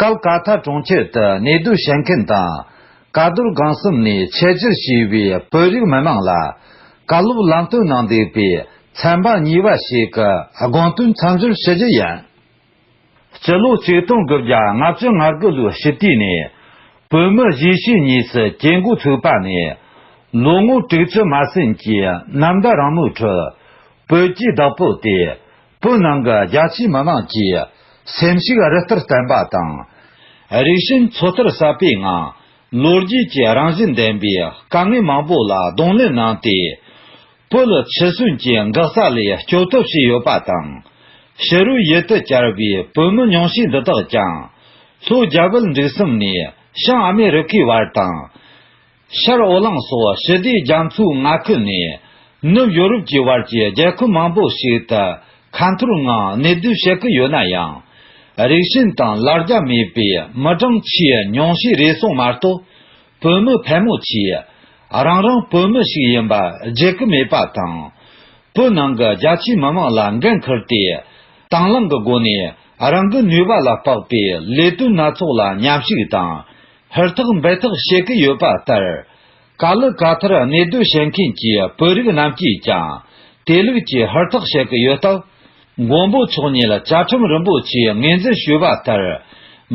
ཀལ་ཀ་ཐ་གྲོང་ཁྱེར་དུ་གནས་སྡོད་བྱེད་མཁན་དང་། ཀ་རྡོར་སྒང་གསུམ་ནས་ཆེད་བཅར་བྱས་པའི་བོད་རིགས་མི་མང་ལ། བཀའ་སློབ་ལམ་སྟོན་གནང་འདུག་པའི་ཚན་པ་གཉིས་པ་ཞིག་གི་དགོངས་དོན་མཚམས་སྦྱོར་ཞུ་རྒྱུ་ཡིན། སྤྱི་ལོ་ཆིག་སྟོང་དགུ་བརྒྱ་ལྔ་བཅུ་ང་དགུ་ལོའི་ཕྱི་ཟླ་ནས། བོད་མི་གཞིས་བྱེས་གཉིས་སུ་གྱེས་འགོ་ཚུགས་པ་ནས། ལོ་ངོ་དྲུག་ཅུ་མ་ཟིན་གྱི་ནམ་ཟླ་རིང་མོའི་ཁྲོད། བོད་ཀྱི་བདག་པོ་སྟེ། བོད་ནང་གི་རྒྱ་ཆེའི་མི་མང་གིས་སེམས་ཤུགས་རི་ལྟར་བརྟན་པ་དང་། རིགས་ཞེན་ཚོ་ལྟར་ཟབ་པའི་ངང་། ལོ་རྒྱུས་ཀྱི་རང་བཞིན་ལྡན་པའི་དཀའ་ངལ་མང་པོ་ལ་གདོང་ལེན་གནང་སྟེ། བོད་ལ་འཆི་གསོན་གྱི་འགག་རྩ་ལས་སྐྱོབ་ཐབས་བྱས་ཡོད་པ་དང་། ཕྱི་རོལ་ཡུལ་དུ་གྱར་བའི་བོད་མི་ཉུང་ཤས་འདི་དག་ཀྱང་། ལྷོ་རྒྱ་བལ་འབྲུག་གསུམ་ནས་བྱང་ཨ་མེ་རི་ཁའི་བར་དང་། ཤར་ཨོ་གླིང་སོགས་ཞི་བདེའི་རྒྱ་མཚོའི་མངའ་ཁུལ་ནས། ནུབ་ཡོ་རོབ་ཀྱི་བར་གྱི་རྒྱལ་ཁབ་མང་པོ་ཞིག་ཏུ་ཁ་འཐོར་ངང་གནས་སྡོད་བྱེད་ཀྱི་ཡོད་ན་ཡང་། རིགས་ཞེན་དང་ལར་རྒྱ་མེད་པའི་མི་གྲངས་ཆེས་ཉུང་ཤས་རེད་སོང་མ་གཏོགས། བོད་མི་ཕལ་མོ་ཆེས་རང་རང་བོད་མི་ཞིག་ཡིན་པ་བརྗེད་ཀྱི་མེད་པ་དང་། བོད་ནང་གི་རྒྱ་ཆེའི་མི་མང་ལ་འགན་འཁུར་ཏེ། དང་བླངས་ཀྱི་སྒོ་ནས་རང་གི་ནུས་པ་ལ་དཔག་པའི་ལས་དོན་སྣ་ཚོགས་ལ་མཉམ་ཞུགས་དང་། ཧུར་ཐག་འབད་ཐག་བྱེད་ཀྱི་ཡོད་པ་ལྟར། ཀ་ལི་ཀ་ཐར་གནས་སྡོད་བྱེད་མཁན་གྱི་བོད་རིགས་རྣམས་ཀྱིས་ཀྱང་དེ་ལུགས་ཀྱི་ཧུར་ཐག་བྱེད་ཀྱི་ཡོད་སྟབས། མགོན་པོ་མཆོག་ཉིད་བཅའ་ཁྲིམས་རིན་པོ་ཆེས་ངོས་འཛིན་ཞུས་པ་ལྟར།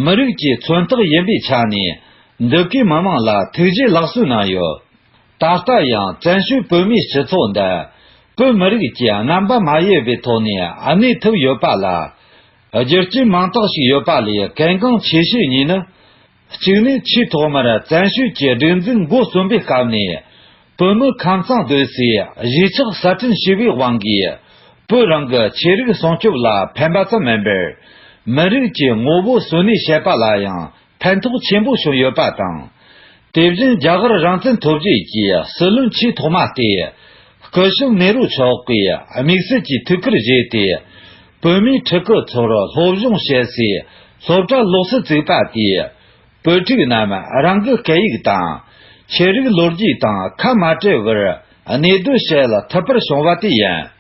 མི་རིགས་ཀྱི་མཚོན་རྟགས་ཡིན་པའི་ཆ་ནས་འདི་གའི་མི་མང་ལ་ཐུགས་རྗེ་ལགས་སོ་གནང་ཡོད། ད་ལྟ་ཡང་བཙན་བྱོལ་བོད་མིའི་སྤྱི་ཚོགས་འདི་བོད་མི་རིགས་ཀྱི་རྣམ་པ་མ་གཡོས་པའི་ཐོག་ནས་གནས་ཐུབ་ཡོད་པ་ལ། རྒྱུ་རྐྱེན་མང་དག་ཞིག་ཡོད་པ་ལས་གལ་འགངས་ཆེ་ཤོས་གཉིས་ནི། གཅིག་ནི་ཆེས་ཐོག་མར་བཙན་བྱོལ་གྱི་སྒྲིག་འཛུགས་འགོ་རྩོམ་པའི་སྐབས་ནས། བོད་མི་ཁམས་གཙང་སྡོད་སའི་གཞིས་ཆགས་གསར་སྐྲུན་བྱས་པའི་དབང་གིས། བོད་རང་གི་ཆོས་རིག་སྲུང་སྐྱོབ་ལ་ཕན་པ་ཙམ་མིན་པར། མི་རིགས་ཀྱི་ངོ་བོ་གསོན་གནས་བྱེད་པ་ལ་ཡང་ཕན་ཐོགས་ཆེན་པོ་བྱུང་ཡོད་པ་དང་། དེ་བཞིན་རྒྱ་གར་རང་བཙན་ཐོབ་རྗེས་ཀྱི་སྲིད་བློན་ཆེས་ཐོག་མ་སྟེ། སྐུ་ཞབས་ནེ་རུ་མཆོག་གིས་དམིགས་བསལ་གྱི་ཐུགས་ཁུར་བཞེས་ཏེ། བོད་མིའི་ཕྲུ་གུ་ཚོར་སློབ་སྦྱོང་བྱེད་སའི་སློབ་གྲྭ་ལོགས་སུ་བཙུགས་པ་དེས། བོད་ཕྲུག་རྣམས་རང་གི་སྐད་ཡིག་དང་། ཆོས་རིག་ལོ་རྒྱུས་དང་ཁ་མ་བྲལ་བར་གནས་སྡོད་བྱེད་ཐུབ་པར་བྱུང་བ་དེ་ཡིན།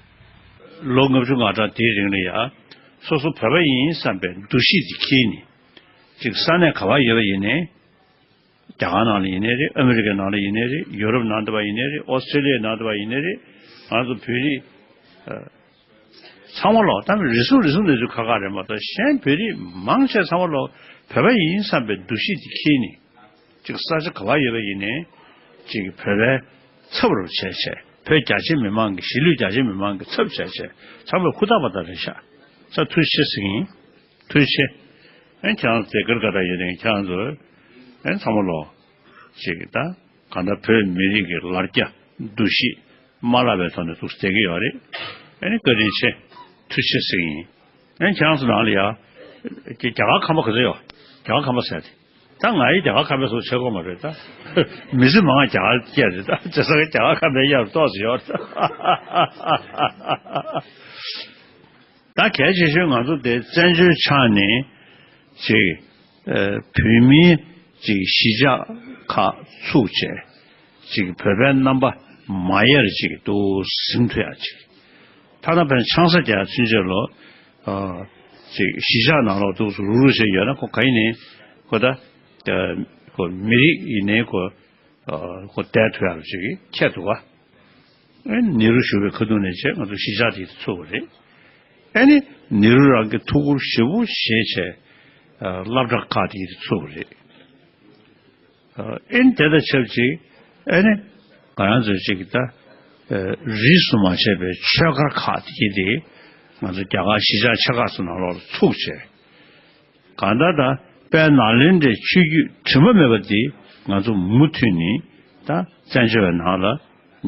ལོ་ལྔ་བཅུ་ང་གྲངས་དེའི་རིང་ལ་ཡང་། སོ་སོ་བོད་པ་ཡིན་བསམ་པའི་འདུ་ཤེས་དེ་འཁྱེར་ནས། ཅིག་ས་གནས་ག་བར་ཡོད་པ་ཡིན་ནའི། རྒྱ་གར་ནང་ལ་ཡིན་ནའི་རེད། ཨ་མི་རི་ཀའི་ནང་ལ་ཡིན་ནའི་རེད། ཡུ་རོབ་ནང་དུ་བ་ཡིན་ནའི་རེད། ཨོ་སི་ཀྲེ་ལི་ཡའི་ནང་དུ་བ་ཡིན་ནའི་རེད། ང་ཚོ་བོད་རིགས། ཨ། ཚང་མ་ལོག་ད་རེ་ཟུང་རེ་ཟུང་ནས་ཚུར་ཁ་ཁ་རེད་མ་གཏོགས། གཞན་བོད་རིགས་མང་ཆེ་ཚང་མ་ལོག་བོད་པ་ཡིན་བསམ་པའི་འདུ་ཤེས་དེ་འཁྱེར་ནས། ཅིག་ས་ཆ་ག་བ་ཡོད་པ་ཡིན་ནའི། ཅིག་བོད་པའི་ཚབ་རུ་བྱས་བྱས། བོད་རྒྱ་ཆེ་མི་མང་གི། གཞིས་ལུས་རྒྱ་ཆེ་མི་མང་གི་ཚབ་བྱས་བྱས། ཚང་མས་ཧུར་ཐག་པ་དང་རེ་བཞག་ས། ཐུགས་རྗེ་ཆེ་ཟེར་གྱི་ཡིན། ཐུགས་རྗེ་ཆེ། ཨེ་ཁྱེད་རང་ཚོ་དེ་གར་ག་ད་ཡོད་དེ་ཁྱེད་རང་ཚོ། ཨེ་ཚང་མ་ལོ། ཅིག་ད། གང་ལྟར་བོད་མི་རིགས་ཀྱི་ལར་རྒྱ་འདུ་ཤེས་མ་བརླག་པའི་ཐོག་ནས་འདུག་བསྡད་ཀྱི་ཡོད་རེད། ཨེ་ནི་བཀའ་དྲིན་ཆེ། ཐུགས་རྗེ་ཆེ་ཟེར་གྱི་ཡིན། ཨེ་ཁྱེད་རང་ཚོ་ནང་ལ་ཡ། ཀྱི་རྒྱ་གར་ཁམས་པ་ག་ཚོད་ཡོད། རྒྱ་གར་ཁམས་པ་ཟེར་ཏེ། ད་ང་ཡི་རྒྱ་གར་ཁམས་པའི་སོགས་ཆེ་གོ་མ་རེད་ད། མི་ཚེ་མང་བ་རྒྱ་གར་སྐྱེས་རེད་ད། བྱས་ཙང་རྒྱ་གར་ཁམས་པའི་ཡར་ཏོག་ཙམ་ཡོད་རེད་ད། ད་གལ་ཆེ་ཤོས་ང་ཚོ་དེ་བཙན་བྱོལ་ཆགས་ནས་ཅིག་ཨ། བོད་མིའི་ཅིག་གཞིས་ཆགས་ཁག་ཚུགས་བྱས། ཅིག་བོད་པའི་རྣམ་པ་མ་ཡལ་ཅིག་ཏུ་ཟིན་ཐུབ་ཡག་ཅིག་ཐ་ན་ཕན་ཆང་ས་རྒྱག་ཚུན་ཆད་ལོ། ཨ། ཅིག་གཞིས་ཆགས་ནང་ལོགས་འདུག་སུ་རུག་རུག་བྱས་ཡོད་ན། ཁོ་ག་ཡིན་ནའི་ཁོ་ད། ཨ། ཁོ་མི་རིགས་ཡིན་ནའི་ཁོ། ཨ། ཁོ་བསྡད་ཐུབ་ཡག་ཅིག་ཁྱད་འདུག་ག་ཨེ་ནེ་རུ་བཞུགས་པའི་ཁ་ཐུག་ནས་བྱས་ང་ཚོ་གཞིས་ཆགས་དེ་ཚུགས་པ་རེད། ཨེ་ནི་ནེ་རུ་རང་གི་ཐུགས་ཁུར་ཞེ་པོ་བཞེས་བྱས། ཨ། སློབ་གྲྭ་ཁག་དེ་ཚུགས་པ་རེད། ཨ། ཨེ་ནི་དེ་དང་ཆབས་ཅིག་ཨེ་ནི། ག་རང་ཚོས་ཅིག་ད་ཨ་རིས་སུ་མ་ཆད་པའི་ཆོས་སྒར་ཁག་དེ་དེ་ང་ཚོ་རྒྱ་གར་གཞིས་ཆགས་ཆེ་ཁག་ཚོ་ནང་ལོགས་ལ་ཚུགས་བྱས། གང་ལྟར་ད་དཔལ་ནཱ་ལེནྡྲའི་ཆོས་བརྒྱུད་དྲི་མ་མེད་པ་འདི་ང་ཚོ་མུ་མཐུད་ནས་ད་བཙན་བྱོལ་བའི་ནང་ལ་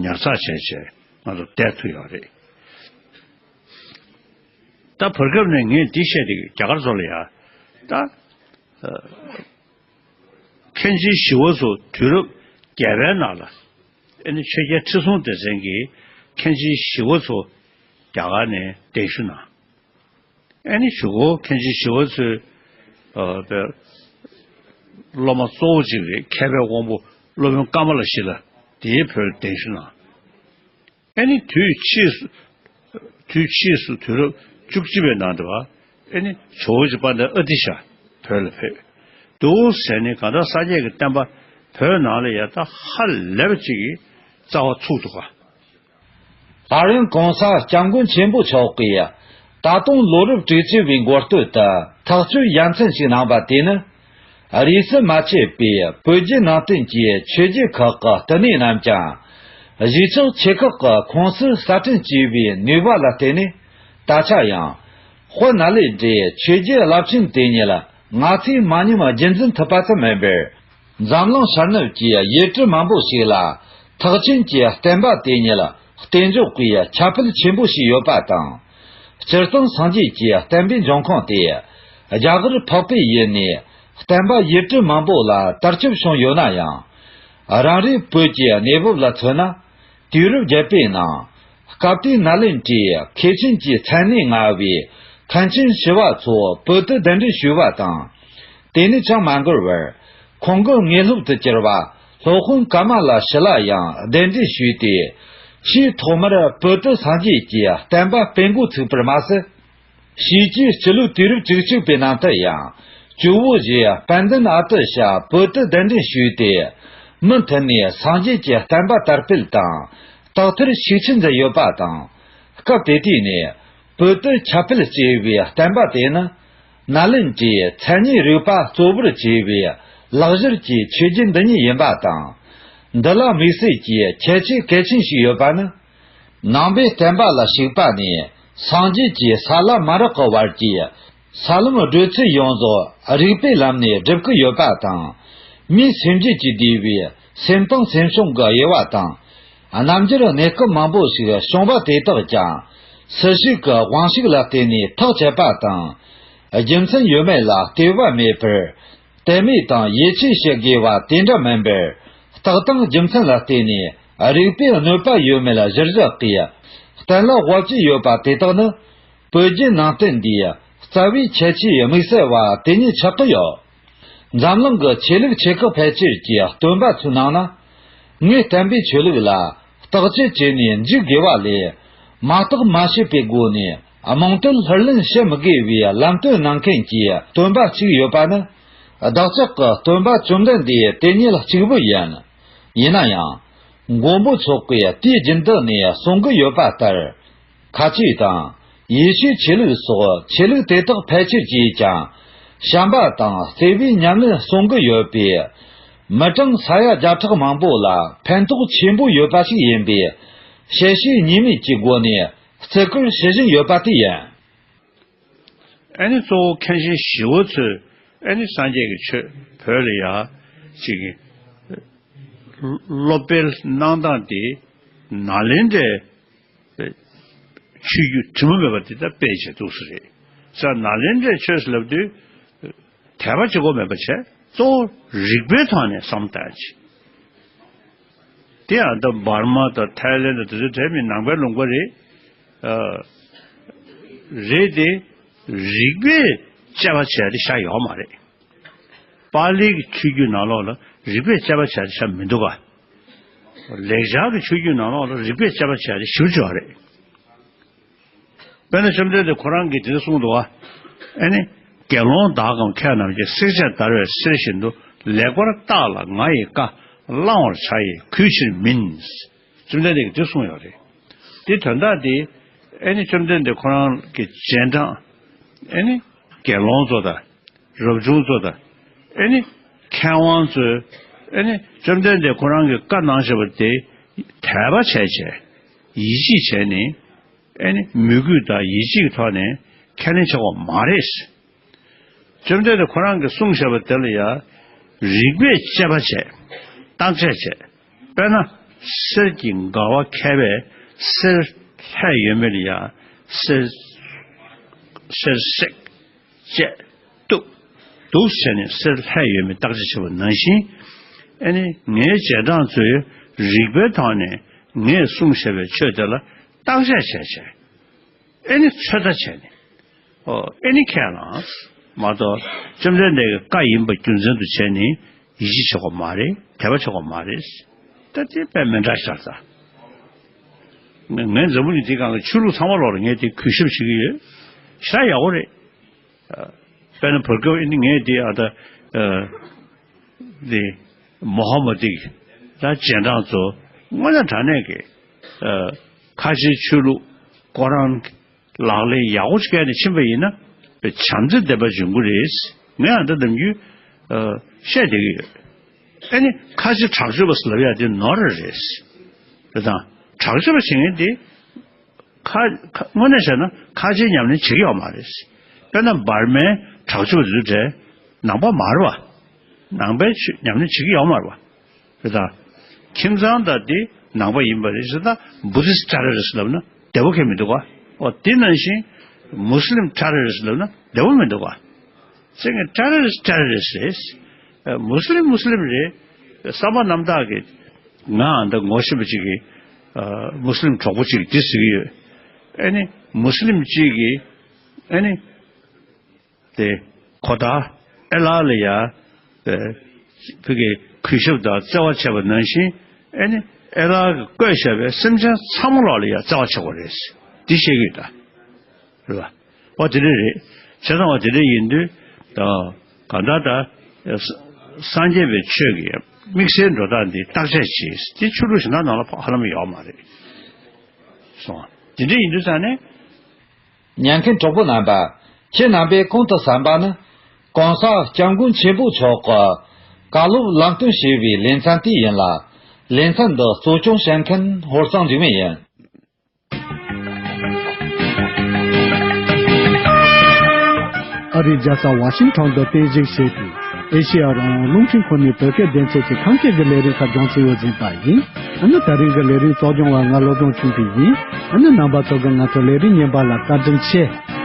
ཉར་ཚགས་བྱས་བྱས་ང་ཚོ་བསྡད་ཐུབ་ཡོད་རེད། ད་བར་སྐབས་ནས་ངས་འདི་བཤད་དེ་རྒྱ་གར་ཚོ་ལ་ཡ་ད་ཨ་མཁན་ཆེན་ཞི་བ་འཚོ་དུས་རབས་བརྒྱད་པའི་ནང་ལ་ཨེ་ནི་ཆོས་རྒྱལ་ཁྲི་སྲོང་ལྡེ་བཙན་གྱིས་མཁན་ཆེན་ཞི་བ་འཚོ་རྒྱ་གར་ནས་གདན་ཞུ་གནང་། ཨེ་ནི་གཞུག་གུ་མཁན་ཆེན་ཞི་བ་འཚོས་ཨ་པའི་སློབ་མ་གཙོ་བོ་གཅིག་རེད། མཁས་པའི་དབང་པོ་སློབ་དཔོན་ཀ་མ་ལ་ཤཱི་ལ་དེའི་བོད་ལ་གདན་ཞུ་གནང་། ཨེ་ནི་དུས་ཕྱིས་སུ་དུས་ཕྱིས་སུ་དུས་རབས་བཅུ་གཅིག་པའི་ནང་དུ་བ་ཨེ་ནི་ཇོ་བོ་རྗེ་དཔལ་ལྡན་ཨ་ཏི་ཤ་བོད་ལ་ཕེབས་འདུག་ཟེར་ནས། གང་ལྟར་སངས་རྒྱས་ཀྱི་བསྟན་པ་བོད་ནང་ལ་ཡ་ད་ཧ་ལས་པ་ཅིག་གི་རྩ་བ་ཚུགས་འདུག་ག། ཧ་རན་གོང་ས་སྐྱབས་མགོན་ཆེན་པོ་མཆོག་གིས་ད་དུང་ལོ་རབས་དྲུག་ཅུ་བའི་འགོ་སྟོད་དུ་ཐག་གཅོད་ཡ་མཚན་ཞིག་གནང་བ་དེ་ནི། རིས་སུ་མ་ཆད་པའི་བོད་བརྒྱུད་ནང་བསྟན་གྱི་ཆོས་བརྒྱུད་ཁག་གི་བསྟི་གནས་རྣམས་ཀྱང་གཞིས་ཆགས་ཆེ་ཁག་གི་ཁོངས་སུ་གསར་སྐྲུན་བྱས་པའི་ནུས་པ་ལ་བརྟེན་ནས། ད་ཆ་ཡང་དཔལ་ནཱ་ལེནྡྲའི་ཆོས་བརྒྱུད་རླབས་ཆེན་དེ་ཉིད་ང་ཚོས་མ་ཉམས་རྒྱུན་འཛིན་ཐུབ་པ་ཙམ་མིན་པར། འཛམ་གླིང་ཤར་ནུབ་ཀྱི་ཡུལ་གྲུ་མང་པོ་ཞིག་ལ་ཐེག་ཆེན་གྱི་བསྟན་པ་དེ་ཉིད་གཏན་འཇགས་ཀྱི་ཁྱབ་སྤེལ་ཆེན་པོ་ཞིག་ཡོད་པ་དང་། སྤྱིར་བཏང་སངས་རྒྱས་ཀྱི་བསྟན་པའི་འབྱུང་ཁུངས་དེ་རྒྱ་གར་འཕགས་པའི་ཡུལ་ནས་བསྟན་པ་ཡུལ་གྲུ་མང་པོ་ལ་དར་ཁྱབ་བྱུང་ཡོད་ན་ཡང་། རང་རེའི་བོད་ཀྱི་གནས་བབ་ལ་མཚོན་ན། དུས་རབས་བརྒྱད་པའི་ནང་། སྐབས་དེའི་ནཱ་ལེནྡྲའི་མཁས་ཆེན་གྱི་མཚན་གནས་མངའ་བའི་མཁན་ཆེན་ཞི་བ་འཚོ་བོད་དུ་གདན་འདྲེན་ཞུས་པ་དང་། དེ་ནས་ཅང་མ་འགོར་བར། ཁོང་གི་དངོས་སློབ་ཏུ་གྱུར་པ་སློབ་དཔོན་ཀ་མ་ལ་ཤཱི་ལ་ཡང་གདན་འདྲེན་ཞུས་ཏེ། ཆེས་ཐོག་མར་བོད་དུ་སངས་རྒྱས་ཀྱི་བསྟན་པ་སྤེལ་འགོ་ཚུགས་པར་མ་ཟད། ཕྱིས་ཀྱི་སྤྱི་ལོའི་དུས་རབས་བཅུ་གཅིག་པའི་ནང་དུ་ཡང་ཇོ་བོ་རྗེ་དཔལ་ལྡན་ཨ་ཏི་ཤ་བོད་དུ་གདན་འདྲེན་ཞུས་ཏེ། མུ་མཐུད་ནས་སངས་རྒྱས་ཀྱི་བསྟན་པ་དར་སྤེལ་དང་དག་ཐེར་ཤུགས་ཆེན་མཛད་ཡོད་པ་དང་། སྐབས་དེ་དུས་ནས་བོད་དུ་ཁྱབ་སྤེལ་བྱས་པའི་བསྟན་པ་དེ་ནི་ནཱ་ལེནྡྲའི་མཚན་ཉིད་རིག་པ་གཙོ་བོར་བྱས་པའི་ལེགས་སྦྱར་གྱི་ཆོས་བརྒྱུད་འདི་ཉིད་ཡིན་པ་དང་། འདི་ལ་དམིགས་བསལ་གྱི་ཁྱད་ཆོས་གལ་ཆེན་ཞིག་ཡོད་པ་ནི། ནང་པའི་བསྟན་པ་ལ་ཞུགས་པ་ནས་སངས་རྒྱས་ཀྱི་ས་ལམ་མ་རག་གི་བར་གྱི་ས་ལམ་བགྲོད་ཚུལ་ཡོངས་རྫོགས་རིགས་པའི་ལམ་ནས་སྒྲུབ་ཀྱི་ཡོད་པ་དང་། མིའི་སེམས་རྒྱུད་ཀྱི་བདེ་བའི་སེམས་དང་སེམས་བྱུང་གི་དབྱེ་བ་དང་། རྣམ་འགྱུར་གནས་སྐབས་མང་པོ་ཞིག་བྱུང་བ་དེ་དག་ཀྱང་སྲིད་ཞུགས་ཀྱི་དབང་ཤུགས་ལ་བརྟེན་ནས་ཐག་བཅད་པ་དང་། རྒྱུ་མཚན་ཡོད་མེད་ལ་ལྟོས་པ་མེད་པར། དད་མོས་དང་ཡིད་ཆེས་བྱེད་དགོས་པ་དེ་འདྲ་མིན་པར། རྟགས་དང་རྒྱུ་མཚན་ལ་བརྟེན་ནས་རིགས་པས་གནོད་པ་ཡོད་མེད་གཞིར་བཞག་གིས་གཏན་ལ་དབབ་ཀྱི་ཡོད་པ་དེ་དག་ནི། བོད་བརྒྱུད་ནང་བསྟན་འདིའི་རྩ་བའི་ཁྱད་ཆོས་དམིགས་བསལ་བ་དེ་ཉིད་ཆགས་ཀྱི་ཡོད། འཛམ་གླིང་གི་ཆོས་ལུགས་ཆེ་ཁག་ཕལ་ཆེར་གྱི་སྟོན་པ་ཚོའི་ནང་ན། ངས་བསྟན་པའི་ཆོས་ལུགས་ལ་བརྟག་དཔྱད་བྱས་ནས་འཇུག་དགོས་པ་ལས། མ་བརྟགས་མ་དཔྱད་པའི་སྒོ་ནས་རྨོངས་དད་ལྷུར་ལེན་བྱེད་མི་དགོས་པའི་ལམ་སྟོན་གནང་མཁན་གྱི་སྟོན་པ་གཅིག་ཡོད་པ་ནི། བདག་ཅག་གི་སྟོན་པ་བཅོམ་ལྡན་འདས་དེ་ཉིད་གཅིག་པུ་ཡིན། ཡིན་ན་ཡང་། མགོན་པོ་མཆོག་གིས་དུས་རྒྱུན་དུ་ནས་གསུང་གི་ཡོད་པ་ལྟར། ཁ་ཆོས་དང་། ཡེ་ཤུའི་ཆོས་ལུགས་སོགས་ཆོས་ལུགས་དེ་དག་ཕལ་ཆེར་གྱིས་ཀྱང་། བྱམས་པ་དང་བརྩེ་བའི་ཉམས་ལེན་གསུང་གི་ཡོད་པས། མི་གྲངས་ས་ཡ་བརྒྱ་ཕྲག་མང་པོ་ལ་ཕན་ཐོགས་ཆེན་པོ་ཡོད་པ་ཞིག་ཡིན་པས། བཤད་བྱའི་ཉེས་དམིགས་ཀྱི་སྒོ་ནས་བརྩི་བཀུར་ཞུ་བཞིན་ཡོད་པ་དེ་ཡིན། ཨ་ནི་གཙོ་བོ་མཁན་ཆེན་ཞི་བ་འཚོས་ཨ་ནི་སངས་རྒྱས་ཀྱི་ཆོས་བོད་ལ་ཡ་ཅིག་གི་སློབ་སྤེལ་གནང་སྟངས་དེ་ནཱ་ལེནྡྲའི་ཆོས་བརྒྱུད་དྲི་མ་མེད་པ་དེ་ལྟར་སྤེལ་བྱས་འདུག་ས་རེད། ས་ནཱ་ལེནྡྲའི་ཆོས་ཟེར་ལབ་དུས་དད་པ་གཅིག་པོ་མེད་པ་བྱས་གཙོ་བོ་རིག་པའི་ཐོག་ནས་བསམ་བཏང་ཅིག་དེ་ཡང་ད་འབར་མ་དང་ཐའི་ལེན་དང་དེ་ཚོ་དེ་མིན་ནང་པའི་ལུང་པ་རེད། ཨ། རེད་དེ། རིག་པས་དཔྱད་པ་བྱས་ཏེ་བཞག་ཡོད་མ་རེད། པཱ་ལིའི་ཆོས་བརྒྱུད་ནང་ལོགས་ལ་རིག་པས་དཔྱད་པ་བྱས་ཏེ་བཞག་མི་འདུག་ག་ལེགས་སྦྱར་གྱི་ཆོས་བརྒྱུད་ནང་ལོགས་ལ་རིག་པས་དཔྱད་པ་བྱས་ཏེ་ཞིབ་ཅིག་ཡོད་རེད། དཔེར་ན་བཅོམ་ལྡན་འདས་ཁོ་རང་གིས་དེ་འདྲ་གསུངས་འདུག་ག་ཨ་ནི། དགེ་སློང་དག་གམ་མཁས་རྣམས་ཀྱིས། བསྲེགས་བཅད་བརྡར་བའི་གསེར་བཞིན་དུ། ལེགས་པར་བརྟགས་ལ་ང་ཡི་བཀའ། བླང་བར་བྱ་ཡི་གུས་ཕྱིར་མིན། བཅོམ་ལྡན་འདས་ཀྱིས་དེ་གསུངས་ཡོད་རེད། དེ་དོན་དག་དེ་ཨ་ནི་བཅོམ་ལྡན་འདས་ཁོ་རང་གི་རྗེས་འབྲང་ཨ་ནི་དགེ་སློང་ཚོ་དང་རབ་བྱུང་ཚོ་དང་ཨ་ནི་མཁས་དབང་ཚོས་ཨ་ནི་བཅོམ་ལྡན་འདས་ཁོ་རང་གི་བཀའ་གནང་བཞིན་པ་དེ་ དད་པ་བྱས་བྱས། ཡིད་ཆེས་བྱས་ནས། ཨེ་ནི་མོས་གུས་དང་ཡིད་ཆེས་ཀྱི་ཐོག་ནས་ཁས་ལེན་བྱེད་དགོས་མ་རེད། བཅོམ་ལྡན་འདས་ཁོ་རང་གིས་གསུངས་བཞག་པ་དེ་ལ་ཡང་རིགས་པས་དཔྱད་པ་བྱས། བརྟག་དཔྱད་བྱས། དཔེར་ན། གསེར་གྱི་འགལ་བ་མཁས་པས་གསེར་ལྷད་ཡོད་མེད་ལ་ཡང་། གསེར། གསེར་བསྲེགས། བཅད། གཏུབ། འདུག་བྱས་ནས་གསེར་ལྷད་ཡོད་མེད་བརྟག་དཔྱད་བྱེད་པ་ནང་བཞིན། ཨེ་ནི་ངའི་རྗེས་འབྲང་ཚོས་རིགས་པའི་ཐོག་ནས་ངས་གསུངས་བཞག་པའི་ཆོས་དེ་ལ་བརྟག་དཔྱད་བྱས་བྱས། ཨེ་ནི་ཚོད་ལྟ་བྱས་ནས། ཨོ། ཨེ་ནི་ཁས་བླངས། མ་གཏོགས་བཅོམ་ལྡན་འདས་ཀྱི་བཀའ་ཡིན་པ་རྒྱུ་མཚན་དུ་བྱས་ནས་ཡིད་ཆེས་བྱེད་དགོས་མ་རེད། དད་པ་བྱེད་དགོས་མ་རེད། ད་དེ་དཔེ་མི་འདྲ་ཤར་ས། ངས་ངས་འཛམ་བུ་གླིང་འདིའི་སྒང་གི་ཆོས་ལུགས་ཚང་མ་ལོག་ལ་ངས་དེ་གུས་ཞབས་བྱེད་ཀྱི་ཡོད། ཞེ་དྲག་ཡག་པོ་རེད། དཔེར་ན་བོད་སྐད་ཨེ་ནི་ངས་དེ་ཨ་ད། དེ། མོ་ཧ་མོ་དེ། ད་རྗེས་འབྲང་ཚོ་དངོས་གནས་དྲང་གནས་ཀྱི། ཁ་ཆེའི་ཆོས་ལུགས་ཁོ་རང་ལག་ལེན་ཡག་པོ་ཞིག་བཀལ་ནས་ཕྱིན་པ་ཡིན་ན། བྱམས་བརྩེ་ལྡན་པ་འབྱུང་གི་རེད། ངས་ཨ་ད་ནམ་རྒྱུན་བཤད་བསྡད་ཀྱི་ཡོད། ཨེ་ནི་ཁ་ཆེ་དྲག་སྤྱོད་པ་ཟེར་ལབ་ཡ་དེ་ནོར་རེད། རེད་དང་། དྲག་སྤྱོད་པ་བྱེད་མཁན་དེ། ཁ། ཁ། དངོས་གནས་བྱས་ན་ཁ་ཆེའི་ཉམས་ལེན་བྱེད་ཀྱི་ཡོད་མ་རེད། དཔེར་ན་འབར་མའི་དྲག་སྤྱོད་པ་དེ་ཚོ་གྲས་ནང་པ་མ་རེད་བ། ནང་པའི་ཆོས་ཉམས་ལེན་བྱེད་ཀྱི་ཡོད་མ་རེད་བ། རེད་ད། ཁྱིམ་ཚང་དང་དེ་ནང་པ་ཡིན་པ་རེད་ཟེར་ད། Buddhist terrorist ལབ་ན་བདེ་པོ་ཁེལ་མི་འདུག་ག། ཨོ་དེ་ནང་བཞིན་Muslim terrorist ལབ་ན་བདེ་པོ་མི་འདུག་ག། ཅིག་གི་terrorist terrorist རེད། ཨ། Muslim Muslim རེད། བསམ་པ་རྣམ་དག་གི། ང་འདི་ངོ་ཤེས་པ་ཅིག་གིས། ཨ། Muslim གྲོགས་པོ་ཅིག་གིས་འདི་ཟེར་གྱི་ཡོད། ཨེ་ནི་Muslim ཅིག་གིས། ཨེ་ནི། དེ། ཁོ་ད་ཨེ་ལ་ལ་ཡ། ཨེ། བོད་ཀྱི་གུས་ཞབས་དང་བརྩེ་བ་བྱས་པ་ནང་བཞིན། ཨེ་ནི་ཨེ་ལ་གིས་བཀོད་བཞག་པའི་སེམས་ཅན་ཚང་མ་ལོག་ལ་ཡ་བརྩེ་བ་བྱེད་དགོས་རེད། འདི་བཤད་ཀྱི་ཡོད་ད། རེད་བ། འོ་དེ་འདྲ་རེད། བྱས་ཙང་འོ་དེ་འདྲ་ཡིན་དུས་ད། གང་ལྟར་ད། ས། སངས་རྒྱས་པའི་ཆོས་ཀྱི་དམིགས་བསལ་འགྲོ་སྟངས་འདི་བརྟག་དཔྱད་བྱེད། འདི་ཆོས་ལུགས་གཞན་དག་ནང་ལ་ཧ་ལམ་ཡོད་མ་རེད། སོང་། དེ་འདྲ་ཡིན་དུས་ཙང་ནས། ཉན་མཁན་གྲོགས་པོ་རྣམ་པ། ཁྱེད་རྣམ་པས་གོང་དུ་གསན་པ་ནི། གོང་ས་སྐྱབས་མགོན་ཆེན་པོ་མཆོག་གི་བཀའ་སློབ་ལམ་སྟོན་ཞེས་པའི་ལེ་ཚན་དེ་ཡིན་ལ། ལེ་ཚན་འདི་གཙོ་སྐྱོང་བྱེད་མཁན་ཧོར་གཙང་འཇིགས་མེད་ཡིན། ཨ་རིའི་རྒྱལ་ས་ཝ་ཤིང་ཊོན་དུ་རྟེན་གཞི་བྱས་པའི་ཨེ་ཤེ་ཡ་རང་དབང་རླུང་འཕྲིན་ཁང་ནས་བོད་སྐད་སྡེ་ཚན་གྱི་ཁམས་སྐད་ཀྱི་ལས་རིམ་ཁག་སྦྱོང་སའི་འོས་འཛིན་པ་ཡིན། ཨ་ནི་ད་རིང་གི་ལས་རིམ་གཙོ་སྐྱོང་བ་ང་བློ་བཟང་ཆོས་འཕེལ་ཡིན། ཨ་ནི་རྣམ་པ་ཚོ་གིས་ང་ཚོའི་ལས་རིམ་ཉན་པ་ལ་བཀའ་དྲིན་ཆེ།